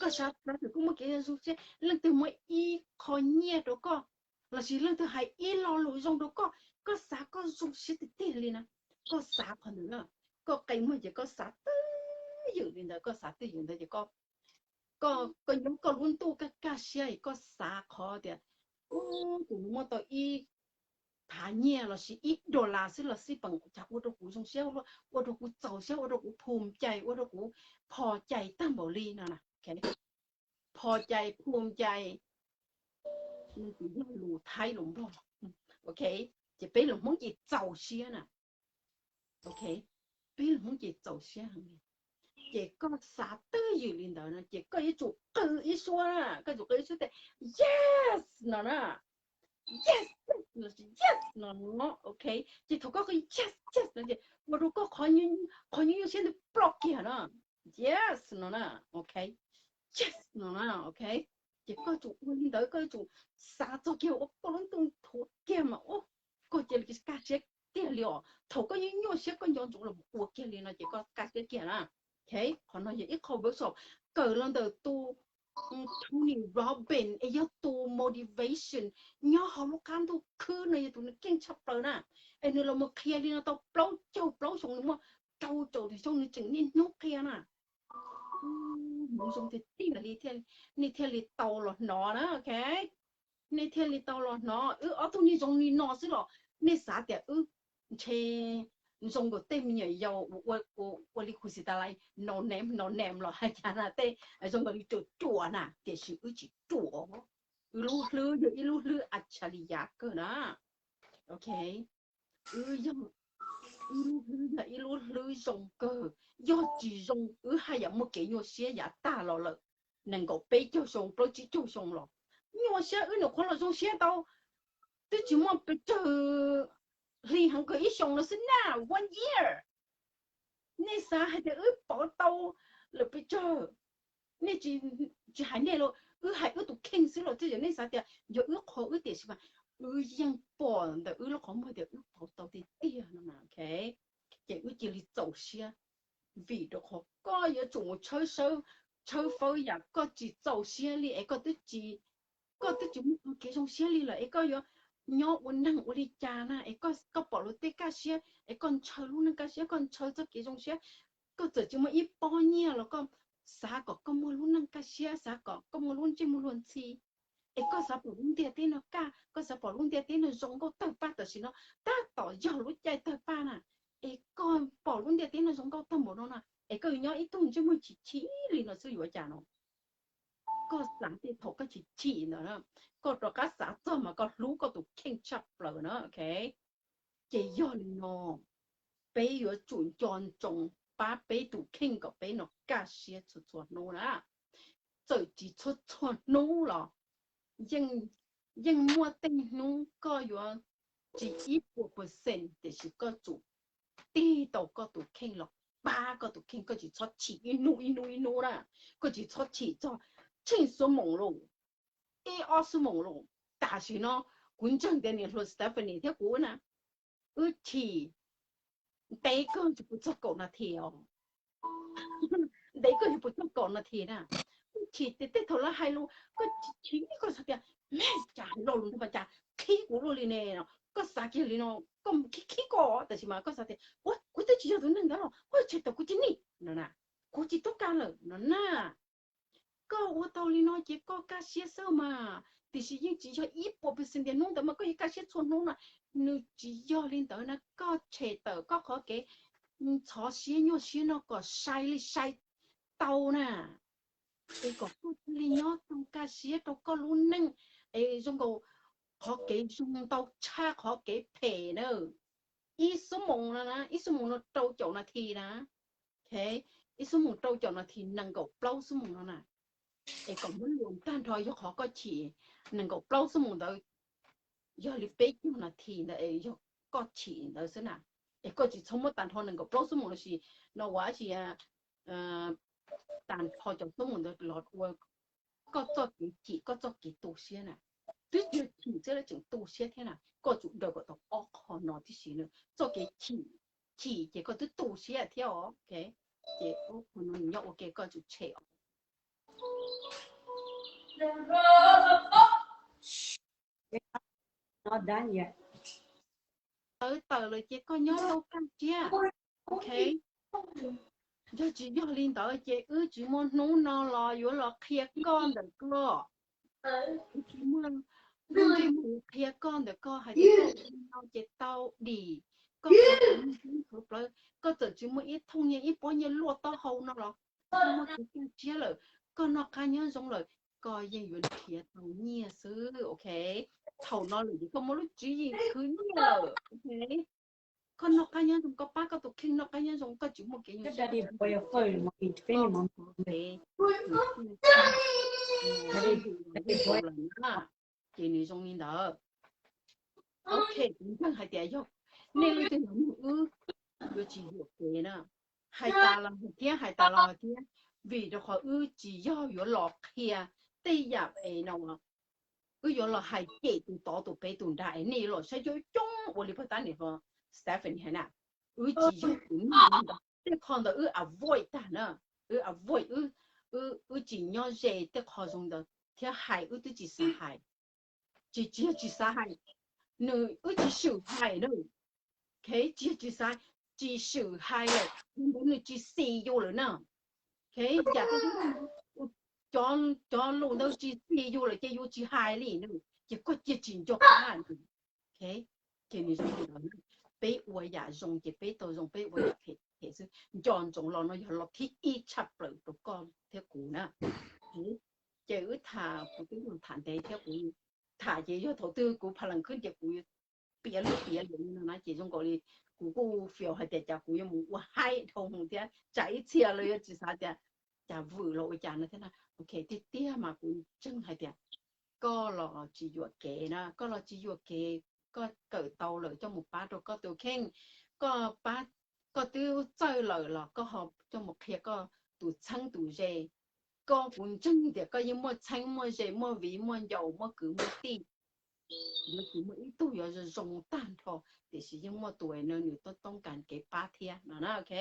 Koj xav, xav thaum koj muaj kev zoo zoo siab, leej twg muab ib qho nyiaj rau koj, lossis leej twg hais ib lo lus zoo rau koj, koj xav koj zoo siab tiag tiag li na, koj xav qhov ntawd na, koj qe muag ces koj xav twj ywm li ntawd, koj xav twj ywm ntawd ces koj, koj nyob koj lub ntuj kaj kaj siab es koj xav qhov tias, ub, kuv muaj tau ib phav nyiaj lossis ib dollar xwb los xij peem cas ua rau kuv zoo siab, ua rau kuv txaus siab, ua rau kuv phum cai, ua rau kuv phom cai tag npaum li no na. Phom cai, phum cai, nws tsis yog lus Thaib lus Nplog. Ok, ces peb lus Hmoob ces txaus siab na. Ok, peb lus Hmoob ces txaus siab heev li. Ces koj xav twj ywm li ntawd no ces koj yuav tsum qw ib suab na, koj yuav tsum qw ib suab tias yes no na, yes, yes no, ok. Ces thaum koj qw yes, yes no ces ua rau koj qhov nyuaj nyuaj siab ntawd ploj kiag na, yes no na, ok, yes no na, ok. Ces koj tsum ua li ntawd, koj yuav tsum xav txog kiag ua koj lub ntuj thuav kiag mas ua koj cia li kaj siab tiag li os. Thaum koj nyuaj nyuaj siab koj nco ntsoov los ua kiag li no ces koj kaj siab kiag na. Ok, qhov no yog ib qho workshop kawm los ntawm tus Tony Robbins es yog tus motivation nyob hauv lub qab ntuj khwb no, yog tus nws keej tshaj plaws na. Es nws los mus qhia li no tau plaub caug plaub xyoo, nws muaj rau caum xyoo nws tseem niaj hnub qhia na. Hmoov zoo tiag tiag li, nej thiaj li tau los hnov na, ok. Nej thiaj li tau los hnov, wb ob tug niag zoo li no xwb los nej xav tias wb ntshe zoo nkaus tej me nyuam yaus ua li khuv xim tas lais no nem no nem los hais cas na, tej zoo nkaus li ruam ruam na, tiam sis wb tsis ruam. Wb lub hlwb yog ib lub hlwb a tshas li yav kawg na. Ok, wb yog, wb lub hlwb yog ib lub hlwb zoo kawg. Yog tsis zoo wb haj yam muaj kev nyuaj siab yav tag los lawm nees nkaum peb caug xyoo plaub tsib caug xyoo los nyuaj siab, wb nyuam qhuav los zoo siab tau twb tsis muaj pes tsawg hli heev kawg ib xyoos no xwb na, one year. Nej xav hais tias wb pov tau lawm pes tsawg? Nej tsis, tsis hais nej los wb hais wb tus kheej xwb los tej zaum nej xav tias yog wb qhuas wb tiam sis mas wb yeej pom ntawm wb lub qhov muag tias wb pov tau tiag tiag no mas, ok. Ces wb cia li txaus siab, vim rau qhov koj yuav tsum mus tshawb, tshawb fawb yam koj tsis txaus siab li es koj twb tsis, koj twb tsis muaj kev zoo siab li lawm es koj yuav nyob ua neeg ua li cas na? Es koj, koj pom luag tej kaj siab es koj ntshaw lub neej kaj siab, koj ntshaw txoj kev zoo siab. Koj txawm tsis muaj ib pob nyiaj los koj xav kom koj muaj lub neej kaj siab, xav kom koj muaj lub ntsej muag luag ntxhi. Es koj xav pom lub ntiaj teb no kaj, koj xav pom lub ntiaj teb no zoo nkauj tawg paj tam sim no, tab tom yog lub caij tawg paj na. Es koj pom lub ntiaj teb no zoo nkauj tag npaum no na, es koj yuav nyob ib tug ntsej muag chim chim li no xwb yuav cas no? Koj xav tej thaum koj chim chim ntawd na, koj rov qab xav txog mas koj hlub koj tus kheej tshaj plaws na, ok. Ces yog li no, peb yuav tsum nco ntsoov pab peb tus kheej kom peb no kaj siab txhua txhua hnub na. Txawm tsis txhua txhua hnub los yeej muaj tej hnub koj yuav tsis ib puas percent tiam sis koj tsum tig tau koj tus kheej los pab koj tus kheej, koj tsis txhob chim ib hnub ib hnub ib hnub na, koj tsis txhob chim txog tsheej xuab moos los, ib ob xuab moos los. Tam sim no kuv ntseeg tias niam hluas Stephanie thiab kuv na, wb chim ntev kawg tsis puas txog kaum nas this os. Ntev kawg tsis puas txog kaum nas this na. Wb chim tias tej thaum lawv hais lus koj chim, koj xav tias me cas hais lo lus ntawd mas cas khib kuv luaj li ne, koj xav kiag li no, koj khib khib koj, tab sis mas koj xav tias ua kuv twb tsis yog tus neeg ntawd los koj tshem tawm kuv cia ni no na, kuv tsis tub kaj lawm no na. Koj ua tau li no ces koj kaj siab xwb mas, tiam sis yeej tsis yog ib puas percent tias hnub ntawd mas koj yuav kaj siab txhua hnub no, nws tsis yog li ntawd na. Koj tshem tawm koj qhov kev ntxhov siab nyuaj siab no kom sai li sai tau na, es kom koj thiaj li nyob tau kaj siab rau koj lub neej, es zoo nkaus qhov kev zoo ntau tshaj qhov kev phem na. Ib xuab moos no na, ib xuab moos no rau caum nas this na, ib xuab moos rau caum nas this nees nkaum plaub xuab moos no na, es kom muab luas tag nrho yog qhov koj chim nees nkaum plaub xuab moos ntawd, yog li peb caug nas this ntawd es yog koj chim ntawd xwb na, es koj tsis txhob muab tag nrho nees nkaum plaub xuab moos los sis no ua tsis tag nrho cov xuab moos ntawd los ua koj txoj kev chim koj txoj kev tu siab na. Twb yog chim xwb los tseem tu siab thiab na, koj tsum daws kom tau ob qho no tib si na, txoj kev chim, chim ces koj twb tu siab thiab os, ces ob qho no nws nyob ua ke koj tsum tshem os. Tawv tawm lawm ces koj nyob tau kaj siab, ok. Yog tsis yog li ntawd ces wb tsis muaj hnub no los yuav los qhia koj ntawm koj, wb tsis muaj, wb tsis muaj qhia koj ntawm koj hais tias koj ua li no ces tau dim, koj qhov plawv, koj txawm tsis muaj ib thooj nyiaj ib pob nyiaj luaj taub hau no los koj muaj kev kaj siab lawm, koj noj qab nyob zoo lawm, koj yeej yuav nrhiav tau nyiaj xwb, ok. Thaum no lawm ces koj muaj lub tswv yim khwv nyiaj lawm, ok. Koj noj qab nyob zoo, koj pab koj tus kheej noj qab nyob zoo, koj tsis muaj kev nyuaj siab, ces nws zoo li ntawd. Ok, kuv ntseeg hais tias yog nej leej twg los nug wb, yuav tsis yuam kev na. Hais tas los hais thiab, hais tas los hais thiab, vim rau qhov wb tsis yog yuav los qhia tej yam es no, wb yuav los hais cem tus tod tus pem tus nrag es nej yuav los saib coob coob ua li pag tab nim ho Stephanie hais na. Wb tsis yog tus neeg li ntawd, tej qho ntawd wb avoid tag na, wb avoid, wb tsis nyob ze tej qho zoo ntawd thiab hais wb twb tsis xav hais. Tsis, tsis yog tsis xav hais, nws wb tsis swm hais na. Ok, tsis yog tsis xav, tsis swm hais lawm, ntawd nws tsis xis yus lawm na. Ok, yam cov lus ntawd tsis xis yus lawm ces yus tsis hais li na, ces koj cia tsis nco qab. Ok, ces nws zoo li ntawd, peb ua yam zoo ces peb tau zoo, peb ua yam phem phem xwb. Nco ntsoov los no yog lo thib ib tshaj plaws rau koj thiab kuv na. Ces wb tham, kuv twb tham ntev thiab, kuv tham ces yog thaum twg kuv pha lees khwb ces kuv piav lub piav lus no na, ces zoo nkaus li kuv kuj fiav hais tias cas kuv yuav mus ua haib dhau mus thiab, tsam ib txhia lawv yuav tsis xav tias cas vwm los ua cas no thiab na. Ok, tiag tiag mas kuv ntseeg hais tias koj los tsis yuam kev na, koj los tsis yuam kev, koj kawm tau lawm coj mus pab rau koj tus kheej, koj pab, koj twb txawj lawm los koj ho coj mus qhia koj tus txheeb tus ze. Koj, kuv ntseeg tias koj yeej muaj txheeb muaj ze, muaj viv muaj ncaus, muaj kwv muaj tij, yuav tsis muaj ib tug yuav zoo zoo tag nrho, tiam sis yeej muaj tus es no nws toob toob kas kev pab thiab no na, ok.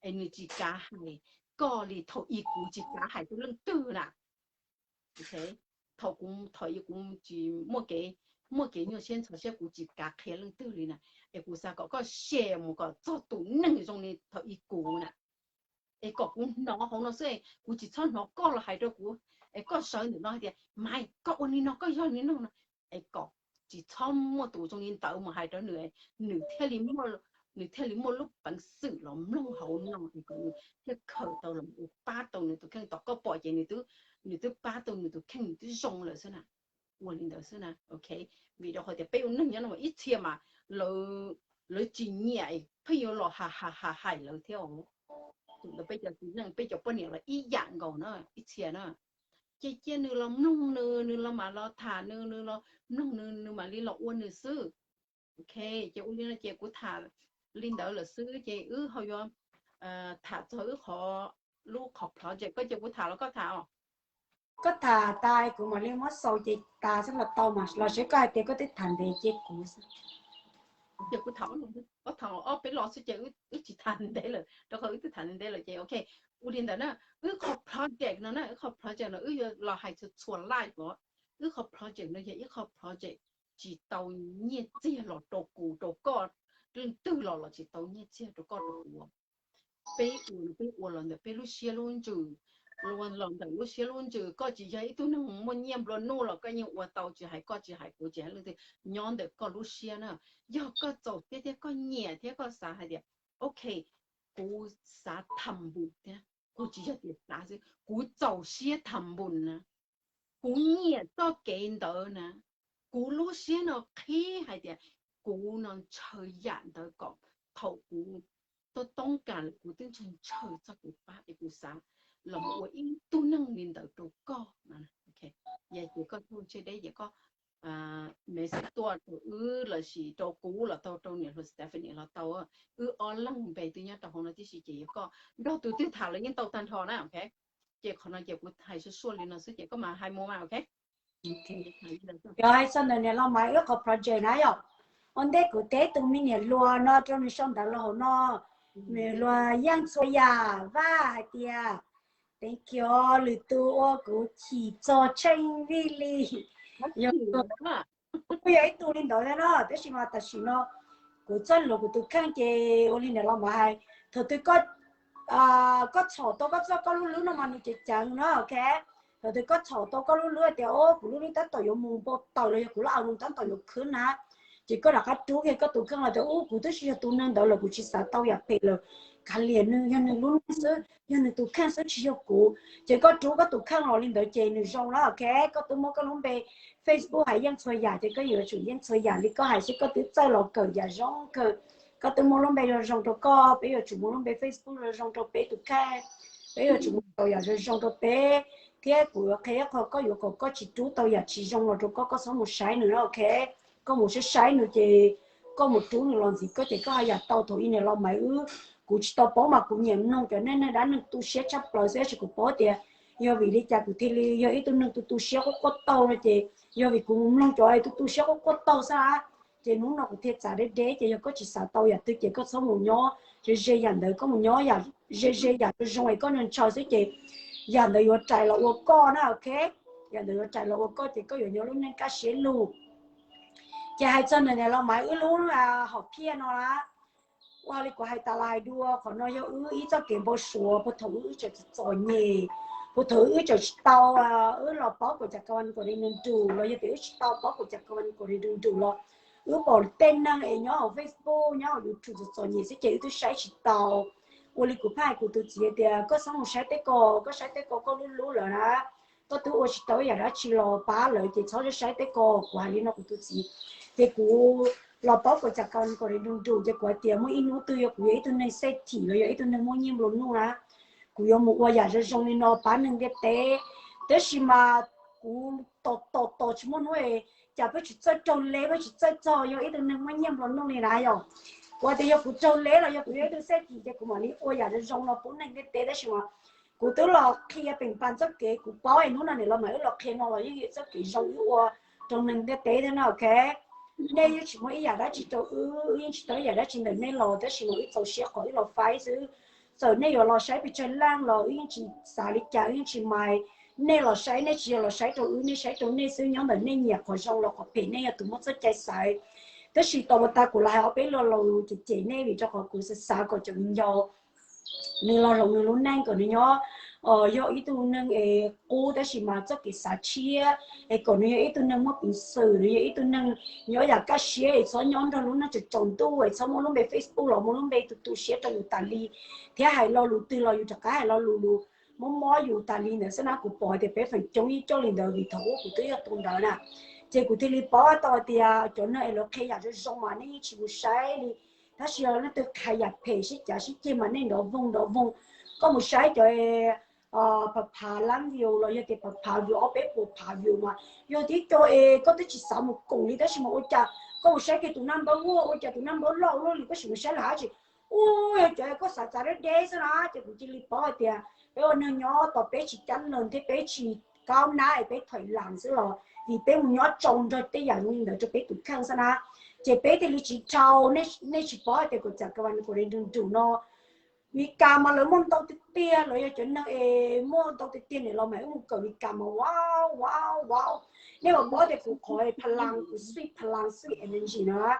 Es nws tsis kav hais koj li thaum ub kuv tsis kav hais tus leej twg na. Ok, thaum kuv, thaum ub kuv tsis muaj kev, muaj kev nyuaj siab ntxhov siab kuv tsis kav qhia leej twg li na. Es kuv xav kom koj share mus kom txog tus neeg zoo li thaum ub kuv na. Es kom kuv hnov hauv no xwb, kuv tsis txhob hnov koj los hais rau kuv, es koj sawv ntawm no hais tias Maiv, koj ua li no, koj yog li no no. Es kom tsis txhob muaj tus zoo li ntawd mus hais rau nws, nws thiaj li muaj, nws thiaj li muaj lub peev xwm los mloog hauv no es kom nws thiaj khaws tau los ua pab tau nws tus kheej. Tom koj pom ces nws twb, nws twb pab tau nws tus kheej, nws twb zoo lawm xwb na. Ua li ntawd xwb na, ok. Vim rau qhov tias peb ua neeg nyob no ib txhia mas lawv, lawv tsis nyiam pheej yuav los ha ha ha hais lawv thiab. Thaum ntawd peb cov txiv neej, peb cov poj niam los ib yam nkaus na, ib txhia na. Ces cia nws los mloog nws, nws los mam los tham nws, nws los mloog nws, nws mam li los ua nws xwb. Ok, ces ua li no ces kuv tham li ntawd lawm xwb ces wb ho yuav tham txog wb qhov, lub qhov project. Koj cia kuv tham los koj tham os? Koj tham tas kuv mam li muab xaus ces tas xwb los tau mas, los seb koj hais tias koj twb tham ntev ces kuv xwb. Ces kuv tham ob peb los xwb ces wb tsis tham ntev lawm rau qhov wb twb tham ntev lawm ces ok. Ua li ntawd na, wb qhov project no na, wb qhov project no wb yuav los hais txhua txhua live os. Wb qhov project no yog ib qhov project tsis tau nyiaj txiag los rau kuv rau koj, leej twg los los tsis tau nyiaj txiag rau koj rau kuv. Peb ua no peb ua los ntawm peb lub siab lub ntsws, los ntawm lub siab lub ntsws. Koj tsis yog ib tug neeg muaj nyiaj nplua nuj los koj yeej ua tau, tsis hais koj tsis hais kuv tsis hais leej twg, nyob ntawm koj lub siab na. Yog koj txaus siab thiab koj nyiam thiab koj xav hais tias ok, kuv xav tham npus thiab, kuv tsis yog tias xav xwb, kuv txaus siab tham npus na, kuv nyiam txoj kev ntawd na, kuv lub siab no qhib hais tias kuv no ntshaw yam ntawd kom thaum kuv tau toob kas lawm kuv twb ntshaw ntshaw txoj kev pab es kuv xav los ua ib tug neeg li ntawd rau koj. Yog ces koj txhob tseg deb ces koj message tuaj rau wb lossis rau kuv los tau, rau niam hluas Stephanie los tau, wb ob leeg npe twb nyob rau hauv no tib si ces yog koj nrog tus twg tham los yeej tau tag nrho na, ok. Ces qhov no ces kuv hais suaj suaj li no xwb ces koj mam hais mus mas, ok. Yog hais txog ntawm niam laus Maiv wb qhov project na yom, ua ntej kuv teb tus me niam hluas no rau nws sau ntawv los hauv no, niam hluas Yeej Txhua Yam Vaj hais tias, thank you, lwm tus ua kuv chim txog tsheej vij li. Yog, kuv yog ib tug li ntawd thiab no, tab sis mas tam sim no kuv txoj lus kuv tus kheej ces ua li niam laus Maiv hais, thaum twg koj txhom tau koj txoj koj lub hlwb no mas nws ceev ceev no, ok. Thaum twg koj txhom tau koj lub hlwb tias o kuv lub hlwb tab tom yuav mus npau taws los yog kuv lub album tab tom yuav khwb na, ces koj rov qab rub kiag koj tus kheej los tias ub kuv twb tsis yog tus neeg ntawd lawm, kuv tsis xav tau yam phem lawm, kav liam nws, yog nws lub neej xwb, yog nws tus kheej xwb tsis yog kuv. Ces koj rub koj tus kheej los li ntawd ces nws zoo na, ok. Koj twb muab koj lub npe Facebook hais Yeej Txhua Yam ces koj yuav tsum Yeej Txhua Yam li koj hais xwb, koj twb txawj los kawm yam zoo kawg. Koj twb muab lub npe zoo zoo rau koj, peb yuav tsum muab lub npe Facebook zoo zoo rau peb tus kheej, peb yuav tsum muab tau yam zoo zoo rau peb. Thiab kuv yuav qhia ib qho, koj yuav kom koj tsis rub tau yam tsis zoo los rau koj, koj txhob mus saib nws na, ok. Koj mus saib saib nws ces koj mus rub nws los ntxiv koj ces koj haj yam tau. Thaum ub niam laus Maiv wb, kuv tsis tau paub mas kuv nyiam mloog cov neeg neeg dab neeg tu siab tshaj plaws xwb, tab sis kuv paub tias yog vim li cas kuv thiaj li yog ib tug neeg tu tu siab quaj quaj taug no ces yog vim kuv mus mloog cov tu tu siab quaj quaj taug xwb a. Ces hnub no kuv thiaj txav deb deb, ces yog koj tsis xav tau yam twg ces koj txhob mus nyob ze ze yam ntawd, koj mus nyob yam ze ze yam zoo zoo es koj ntshaw xwb ces yam ntawd yuav rais los ua koj na, ok. Yam ntawd yuav rais los ua koj ces koj yuav nyob lub neej kaj siab lug. Ces hais txog ntawm niam laus Maiv wb lub hom phiaj no na, ua li kuv hais tas los hais dua, qhov no yog wb ib txoj kev npau suav puag thaum wb tseem txom nyem, puag thaum wb tseem tsis tau, wb los paub kuv cov kab vaj kuv di nrug nrug los yog tias wb tsis tau paub kuv cov kab vaj kuv di nrug nrug los wb pom tej neeg es nyob hauv Facebook nyob hauv YouTube txom txom nyem xwb ces wb twb saib tsis tau. Ua li kuv phaj hais kuv tus txiv tias koj txhob mus saib tej ko, koj saib tej ko koj lub hlwb lawm na, koj twb ua tsis tau ib yam dab tsi los pab lawv ces txhob saib tej ko. Kuv hais li no kuv tus txiv, ces kuv los paub kuv cov kab vaj kuv di nrug nrug ces kuv hais tias muaj ib hnub twg yog kuv yog ib tug neeg xej thim los yog ib tug neeg muaj nyiaj nplua nuj na, kuv yuav mus ua yam zoo zoo li no pab neeg ntiaj teb. Tab sis mas kuv tos tos tos tsis muaj hnub, cas peb tsis txawj raug leb, peb tsis txawj txog yog ib tug neeg muaj nyiaj nplua nuj li na yom. Kuv hais tias yog kuv raug leb los yog kuv yog ib tug xej thim ces kuv mam li ua yam zoo zoo no pub neeg ntiaj teb, tab sis mas kuv twb los qhia peem pas txoj kev kuv paub es hnub no niam laus Maiv wb los qhia no los yeej yog txoj kev zoo wb ua rau neeg ntiaj teb thiab na, ok. Nej yeej tsis muaj ib yam dab tsi rau wb, wb yeej tsis tau ib yam dab tsi ntawm nej los, tab sis mas wb txaus siab qhov wb los faib xwb. Txawm nej yuav los saib pes tsawg leej los wb yeej tsis xav li cas, wb yeej tsis mind. Nej los saib, nej tsis yog los saib rau wb, nej saib rau nej xwb, nyob ntawm nej nyiam qhov zoo los qhov phem, nej yog tus muaj txoj cai xaiv. Tab sis tos mas tas kuv los hais ob peb lo lus cem cem nej vim rau qhov kuv xav xav kom cov viv ncaus nws los hloov nws lub neej kom nws nyob yog ib tug neeg es qub tab sis mas txoj kev xav tshiab, es kom nws yog ib tug neeg muaj peev xwm, nws yog ib tug neeg nyob yam kaj siab es txhob nyob nrog lub neej tsaus tsaus ntuj es txhob muaj lub npe Facebook los muaj lub npe tu tu siab rau yus tas li, thiab hais lo lus twg los yus rov qab hais lo lus lus mob mob yus tas li ntawd xwb na. Kuv pom tias peb feem coob yeej coj li ntawd vim thaum ub kuv twb yog tus ntawd na. Ces kuv thiaj li paub tau tias cov neeg es lawv qhia yam zoo zoo mas nej yeej tsis mus saib li, tab sis leej twg qhia yam phem sib cav sib ceg mas nej nrov voog nrov voog. Koj mus saib cov phav phav lab view los yog tias phav phav view ob peb puas phav view mas yog tib co es koj twb tsis xav mus koom li tab sis mas ua cas koj mus saib kiag tus naj npawb ua, ua cas tus naj npawb loj ua luaj li, koj sim mus saib lawm dab tsi. Ua yog cov koj xav txav deb deb xwb na. Ces kuv cia li paub hais tias peb ua neeg nyob tos peb tsis cab lees thiab peb tsis kaub nab es peb thoim las xwb los vim peb mus nyob tsau nrog tej yam zoo li ntawd rau peb tus kheej xwb na. Ces peb thiaj li tsis dhau, nej tsis paub hais tias kuv cov kab vaj kuv di nrug nrug no Mis Kas mas lawv muaj ntau tiag tiag, lawv yog cov neeg es muaj ntau tiag tiag, niam laus Maiv wb mus kawm Mis Kas mas wow wow wow. Nej puas paub tias kuv qhov phalang, kuv sweet phalang, sweet energy no,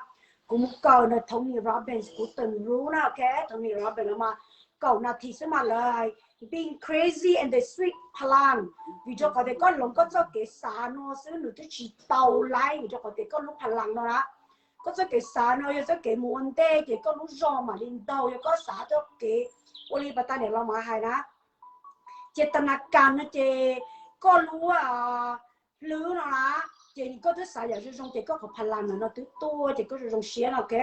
kuv mus kawm ntawm Tony Robbins, kuv tws rub na, ok, Tony Robbins los mas kaum nas this xwb mas lawv hais being crazy and the sweet phalang, vim rau qhov tias koj hloov koj txoj kev xav no xwb nws twb tsis tau laib, vim rau qhov tias koj lub phalang no na, koj txoj kev xav no yog txoj kev mus ua ntej ces koj lub zog mam li ntaug, yog koj xav txoj kev ua li pas tas niam los mas hais na, ces tas nas kas no ces koj lub hlwb no na, ces koj twb xav yam zoo zoo ces koj qhov phalang no twb tuaj ces koj zoo zoo siab no, ok.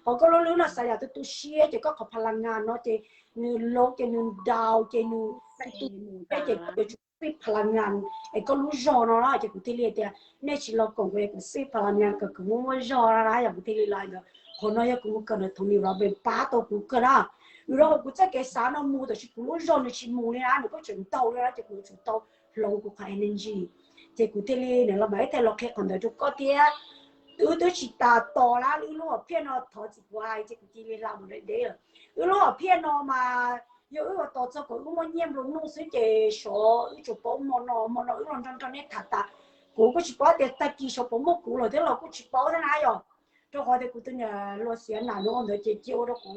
Ho koj lub hlwb no xav yam tu tu siab ces koj qhov phalang no ces nws lov ces nws ntaug ces nws tu tu siab ces koj yuav tsum sweet phalang es koj lub zog no na, ces kuv thiaj li tias nej tsis los koom kuv, kuv sweet phalang kom kuv muaj muaj zog na, yog kuv thiaj li los ntawd. Qhov no yog kuv mus kawm ntawm Tony Robbins pab tau kuv kawg na. Vim rau qhov kuv txoj kev xav no mus tab sis kuv lub zog nws tsis mus li na, nws kuj tseem ntaug li na, ces kuv yuav tsum tau hloov kuv qhov energy. Ces kuv thiaj li niam los mas ib thiaj los qhia qhov ntawd rau koj thiab. Wb twb tsis tas tos na, wb lub hom phiaj no thov txim kuv hais ces kuv cia li hla mus deb deb lawm. Wb lub hom phiaj no mas yog wb ua tos txog kom wb muaj nyiaj nplua nuj xwb ces xyov wb tsuas paub hmo no, hmo no wb los nrog nrog nej tham tas. Kuv kuj tsis paub tias tag kis xyov puas muaj kuv lawm thiab los kuj tsis paub thiab na yom. Rau qhov tias kuv tus niam hluas Xiav Nam nws ua ntawd ces cia ua rau kuv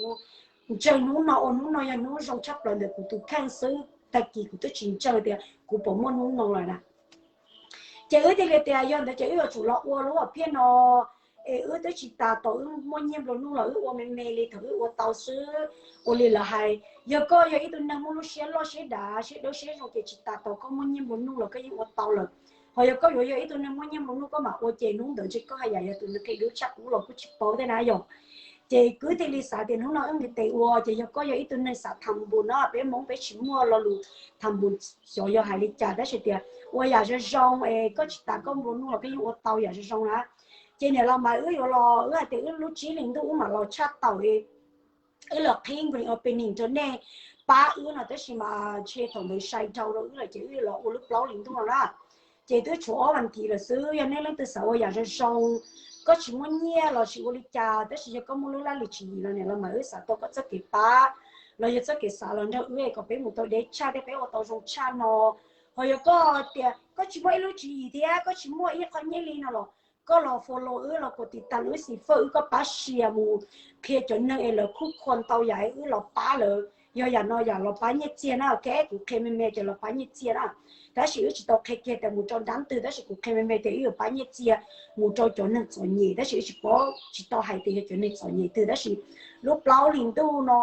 ntseeg hnub no, ua hnub no yog hnub zoo tshaj plaws ntawm kuv tus kheej xwb, tag kis kuv twb tsis ntseeg tias kuv puas muaj hnub no lawm na. Ces wb thiaj li tias yog ntawd ces wb yuav tsum los ua lub hom phiaj no es wb twb tsis tas tos wb muaj nyiaj nplua nuj los wb ua me me li thaum wb ua tau xwb. Ua li lawv hais, yog koj yog ib tug neeg muaj lub siab loj siab dav siab dawb siab zoo ces tsis tas tos koj muaj nyiaj nplua nuj los koj yeej ua tau lawm. Ho yog koj yuav yog ib tug neeg muaj nyiaj nplua nuj koj mam ua ces hnub ntawd ntshe koj haj yam yog tus neeg qia dub tshaj qub los kuj tsis paub thiab na yom. Ces kuv thiaj li xav tias hnub no wb nqis tes ua, ces yog koj yog ib tug neeg xav tham npus no, peb Hmoob peb tsis muaj lo lus tham npus, xyov yog hais li cas tab sis tias ua yam zoo zoo es koj tsis tas koj nplua nuj los koj yeej ua tau yam zoo zoo na. Ces niam los mas wb yuav los, wb hais tias wb lub tsib hlis ntuj wb mam los tshaj tawm wb los qhib grand opening rau nej pab wb no tab sis mas ntshe thaum ntawd sai dhau rau wb lawm ces wb los ua lub plaub hlis ntuj no na. Ces twb tshuav ob vas thiv lawm xwb, yog nej leej twg xav ua yam zoo zoo, koj tsis muaj nyiaj los tsis ua li cas tab sis yog koj muaj lub laj lim tswv yim los niam los mas wb xav tau koj txoj kev pab los yog txoj kev xav los nrog wb kom peb mus tau deb tshaj thiab peb ua tau zoo tshaj no. Ho yog koj tias koj tsis muaj ib lub tswv yim thiab koj tsis muaj ib qho nyiaj li no los koj los follow wb los kom tiv tas wb xim fawj wb, koj pab share mus qhia cov neeg es lawv khub khua ntau yam wb los pab lawv. Yog yam no yam los pab nyiaj txiag na, ok, kuv qhia me me tias los pab nyiaj txiag na. Tab sis wb tsis tau qhia kiag tias mus rau dab twg tab sis kuv qhia me me tias wb yuav pab nyiaj txiag mus rau cov neeg txom nyem tab sis wb tsis paub, tsis tau hais tias yog cov neeg txom nyem twg tab sis lub plaub hlis ntuj no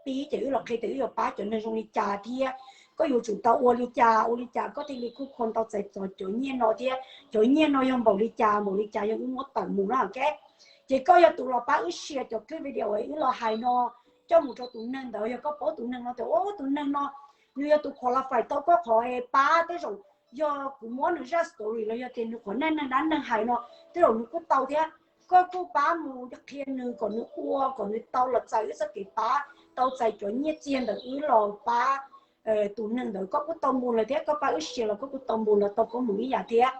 pib ces wb los qhia tias wb yuav pab cov neeg zoo li cas thiab koj yuav tsum tau ua li cas ua li cas koj thiaj li khub khua ntau txais txom cov nyiaj no thiab cov nyiaj no yog npaum li cas npaum li cas yog wb muab tawm mus na, ok. Ces koj yog tus los pab wb share cov clip video wb los hais no coj mus rau tus neeg ntawd, yog koj paub tus neeg no tias ua tus neeg no nws yog tus qualify tau koj qhov pab, tej zaum yog kuv muab nws zaj story los yog tias nws qhov neej neeg dab neeg hais no tej zaum nws kuj tau thiab. Koj kuj pab mus qhia nws kom nws ua kom nws tau los txais wb txoj kev pab, tau txais cov nyiaj txiag ntawm wb los pab tus neeg ntawd. Koj kuj tau mus lawm thiab, koj pab wb share los koj kuj tau mus los tau koob hmoov ib yam thiab.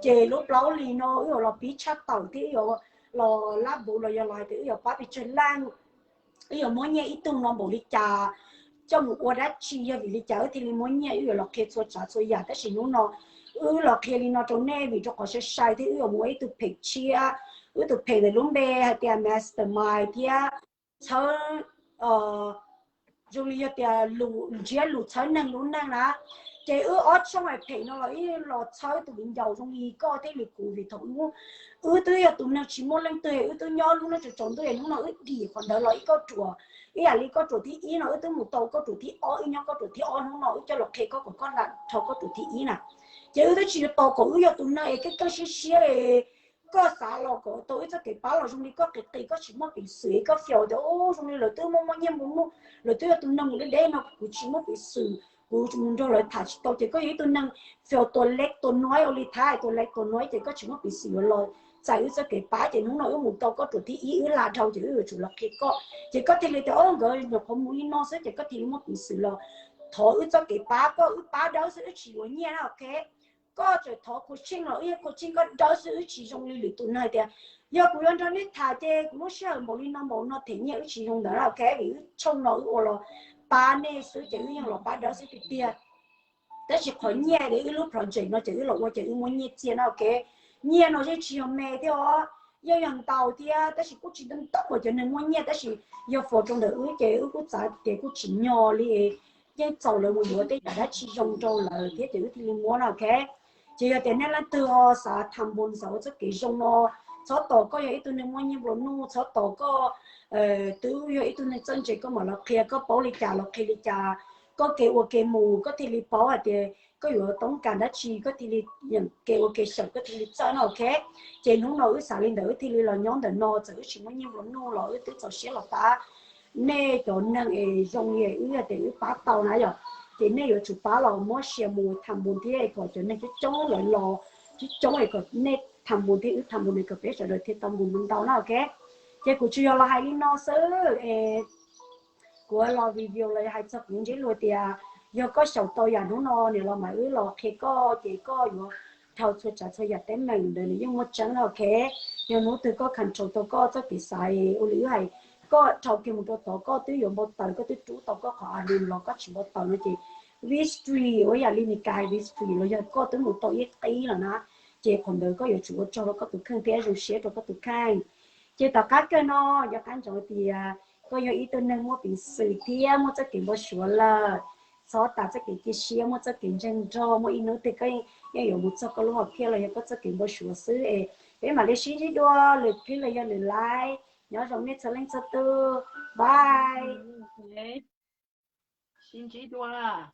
Ces lub plaub hlis no wb yuav los pib tshaj tawm thiab wb yuav los lab npuv los yog los hais tias wb yuav pab pes tsawg leej, wb yuav muab nyiaj ib tug no npaum li cas coj mus ua dab tsi, yog vim li cas wb thiaj li muab nyiaj, wb yuav los qhia txhua tsav txhua yam. Tab sis hnub no wb los qhia li no rau nej vim rau qhov sai sai thiab wb yuav mus ua ib tug page tshiab, wb tus page ntawd lub npe hais tias Mastermind thiab txhawb, zoo li yog tias lus ntsiab lus txhawb neeg lub neej na. Ces wb ob tshooj page no los ib los txhawb tus viv ncaus zoo li koj thiab li kuv vim thaum ub wb twb yog tus neeg tsis muaj leej twg, wb twb nyob lub neej tsaus tsaus ntuj, hnub no wb dim qhov ntawd los ib kauj ruam, ib yam li kauj ruam thib ib no wb twb mus tau kauj ruam thib ob, wb nyob kauj ruam thib ob, hnub no wb coj los qhia koj kom koj lam dhau kauj ruam thib ib na. Ces wb twb tsis tos kom wb yog tus neeg es keej keej siab siab es koj xav los kom tau wb txoj kev pab los zoo li koj qis qis, koj tsis muaj peev xwm es koj fiaus tias zoo li lawv twb muaj muaj nyiaj nplua nuj, lawv twb yog tus neeg mus deb deb no, kuv tsis muaj peev xwm, kuv mus nrog lawv tham tsis tau. Ces koj yog ib tug neeg fiaus tua leb tua nuaib ua li Thaib tua leb tua nuaib ces koj tsis muaj peev xwm yuav los txais wb txoj kev pab. Ces hnub no wb mus tau kauj ruam thib ib wb lam dhau ces wb yuav tsum los qhia koj. Ces koj thiaj li tias o nkawd nyuam qhuav mus li no xwb ces koj thiaj li muaj peev xwm los thov wb txoj kev pab. Koj wb pab dawb xwb wb tsis yuav nyiaj na, ok. Koj tseem thov coaching los wb yog coaching koj dawb xwb wb tsis zoo li lwm tus neeg hais tias yog kuv yuav nrog nej tham ces kuv lub sij hawm npaum li no npaum no them nyiaj, wb tsis zoo ntawd na, ok. Vim wb tshooj no wb ua los pab nej xwb ces wb yeej los pab dawb xwb tiag tiag. Tab sis qhov nyiaj es wb lub project no ces wb los ua ces wb muab nyiaj txiag no, ok. Nyiaj no yeej tsis yog me thiab os, yeej yog ntau thiab, tab sis kuj tsis ntau ntau uas cov neeg muaj nyiaj, tab sis yog fo rau ntawm wb ces wb kuj txav tias kuj tsis nyog li, yeej txaus lawv mus yuav tej yam dab tsi zoo rau lawv thiab ces wb thiaj li muab no, ok. Ces yog tias nej leej twg ho xav tham npus xav ua txoj kev zoo no, txhob tos koj yog ib tug neeg muaj nyiaj nplua nuj, txhob tos koj twb yog ib tug neeg txawj ntse koj mam los qhia, koj paub li cas los qhia li cas, koj kev ua kev mus koj thiaj li paub hais tias koj yuav toob kas dab tsi, koj thiaj li, kev ua kev xyaum koj thiaj li txawj no, ok. Ces hnub no wb xav li ntawd wb thiaj li los nyob ntawm no, txawm wb tsis muaj nyiaj nplua nuj los wb twb txaus siab los pab nej cov neeg es zoo li wb tias wb pab tau na yom. Ces nej yuav tsum pab los muab share mus tham npus thiab kom cov neeg coob coob lawv los, coob coob es kom nej tham npus thiab wb tham npus nws kom peb sawv daws thiaj tau npus ntau na, ok. Ces kuv tsuas yog los hais li no xwb es kuv los video los yog hais txog kuv ntsib luag tias yog koj xyaum tau yam hnub no nws los mas wb los qhia koj ces koj yuav dhau txhua tsav txhua yam teeb meem ntawd nws yeej muaj tseeb na, ok. Yog hnub twg koj control tau koj txoj kev xav ua li wb hais, koj dhau kiag mus rau tod koj twb yuav npau taws, koj twb rub tau koj qhov a li los koj tsis npau taws no ces victory, ua yam li Meskas hais victory los yog koj twb mus tau ib qib lawm na, ces qhov ntawd koj yuav tsum ua tsaug rau koj tus kheej thiab zoo siab rau koj tus kheej. Ces tom qab kawg no, nco qab ntsoov tias koj yog ib tug neeg muaj peev xwm thiab muaj txoj kev npau suav lawm, txhob tas txoj kev cia siab, muaj txoj kev ntseeg nrog, muaj ib hnub twg koj yeej yuav mus txog koj lub hom phiaj los yog koj txoj kev npau suav xwb es peb mam li sib ntsib dua lwm clip los yog lwm live. Nyob zoo nej txhua leej txhua tus, bye. Sib ntsib dua.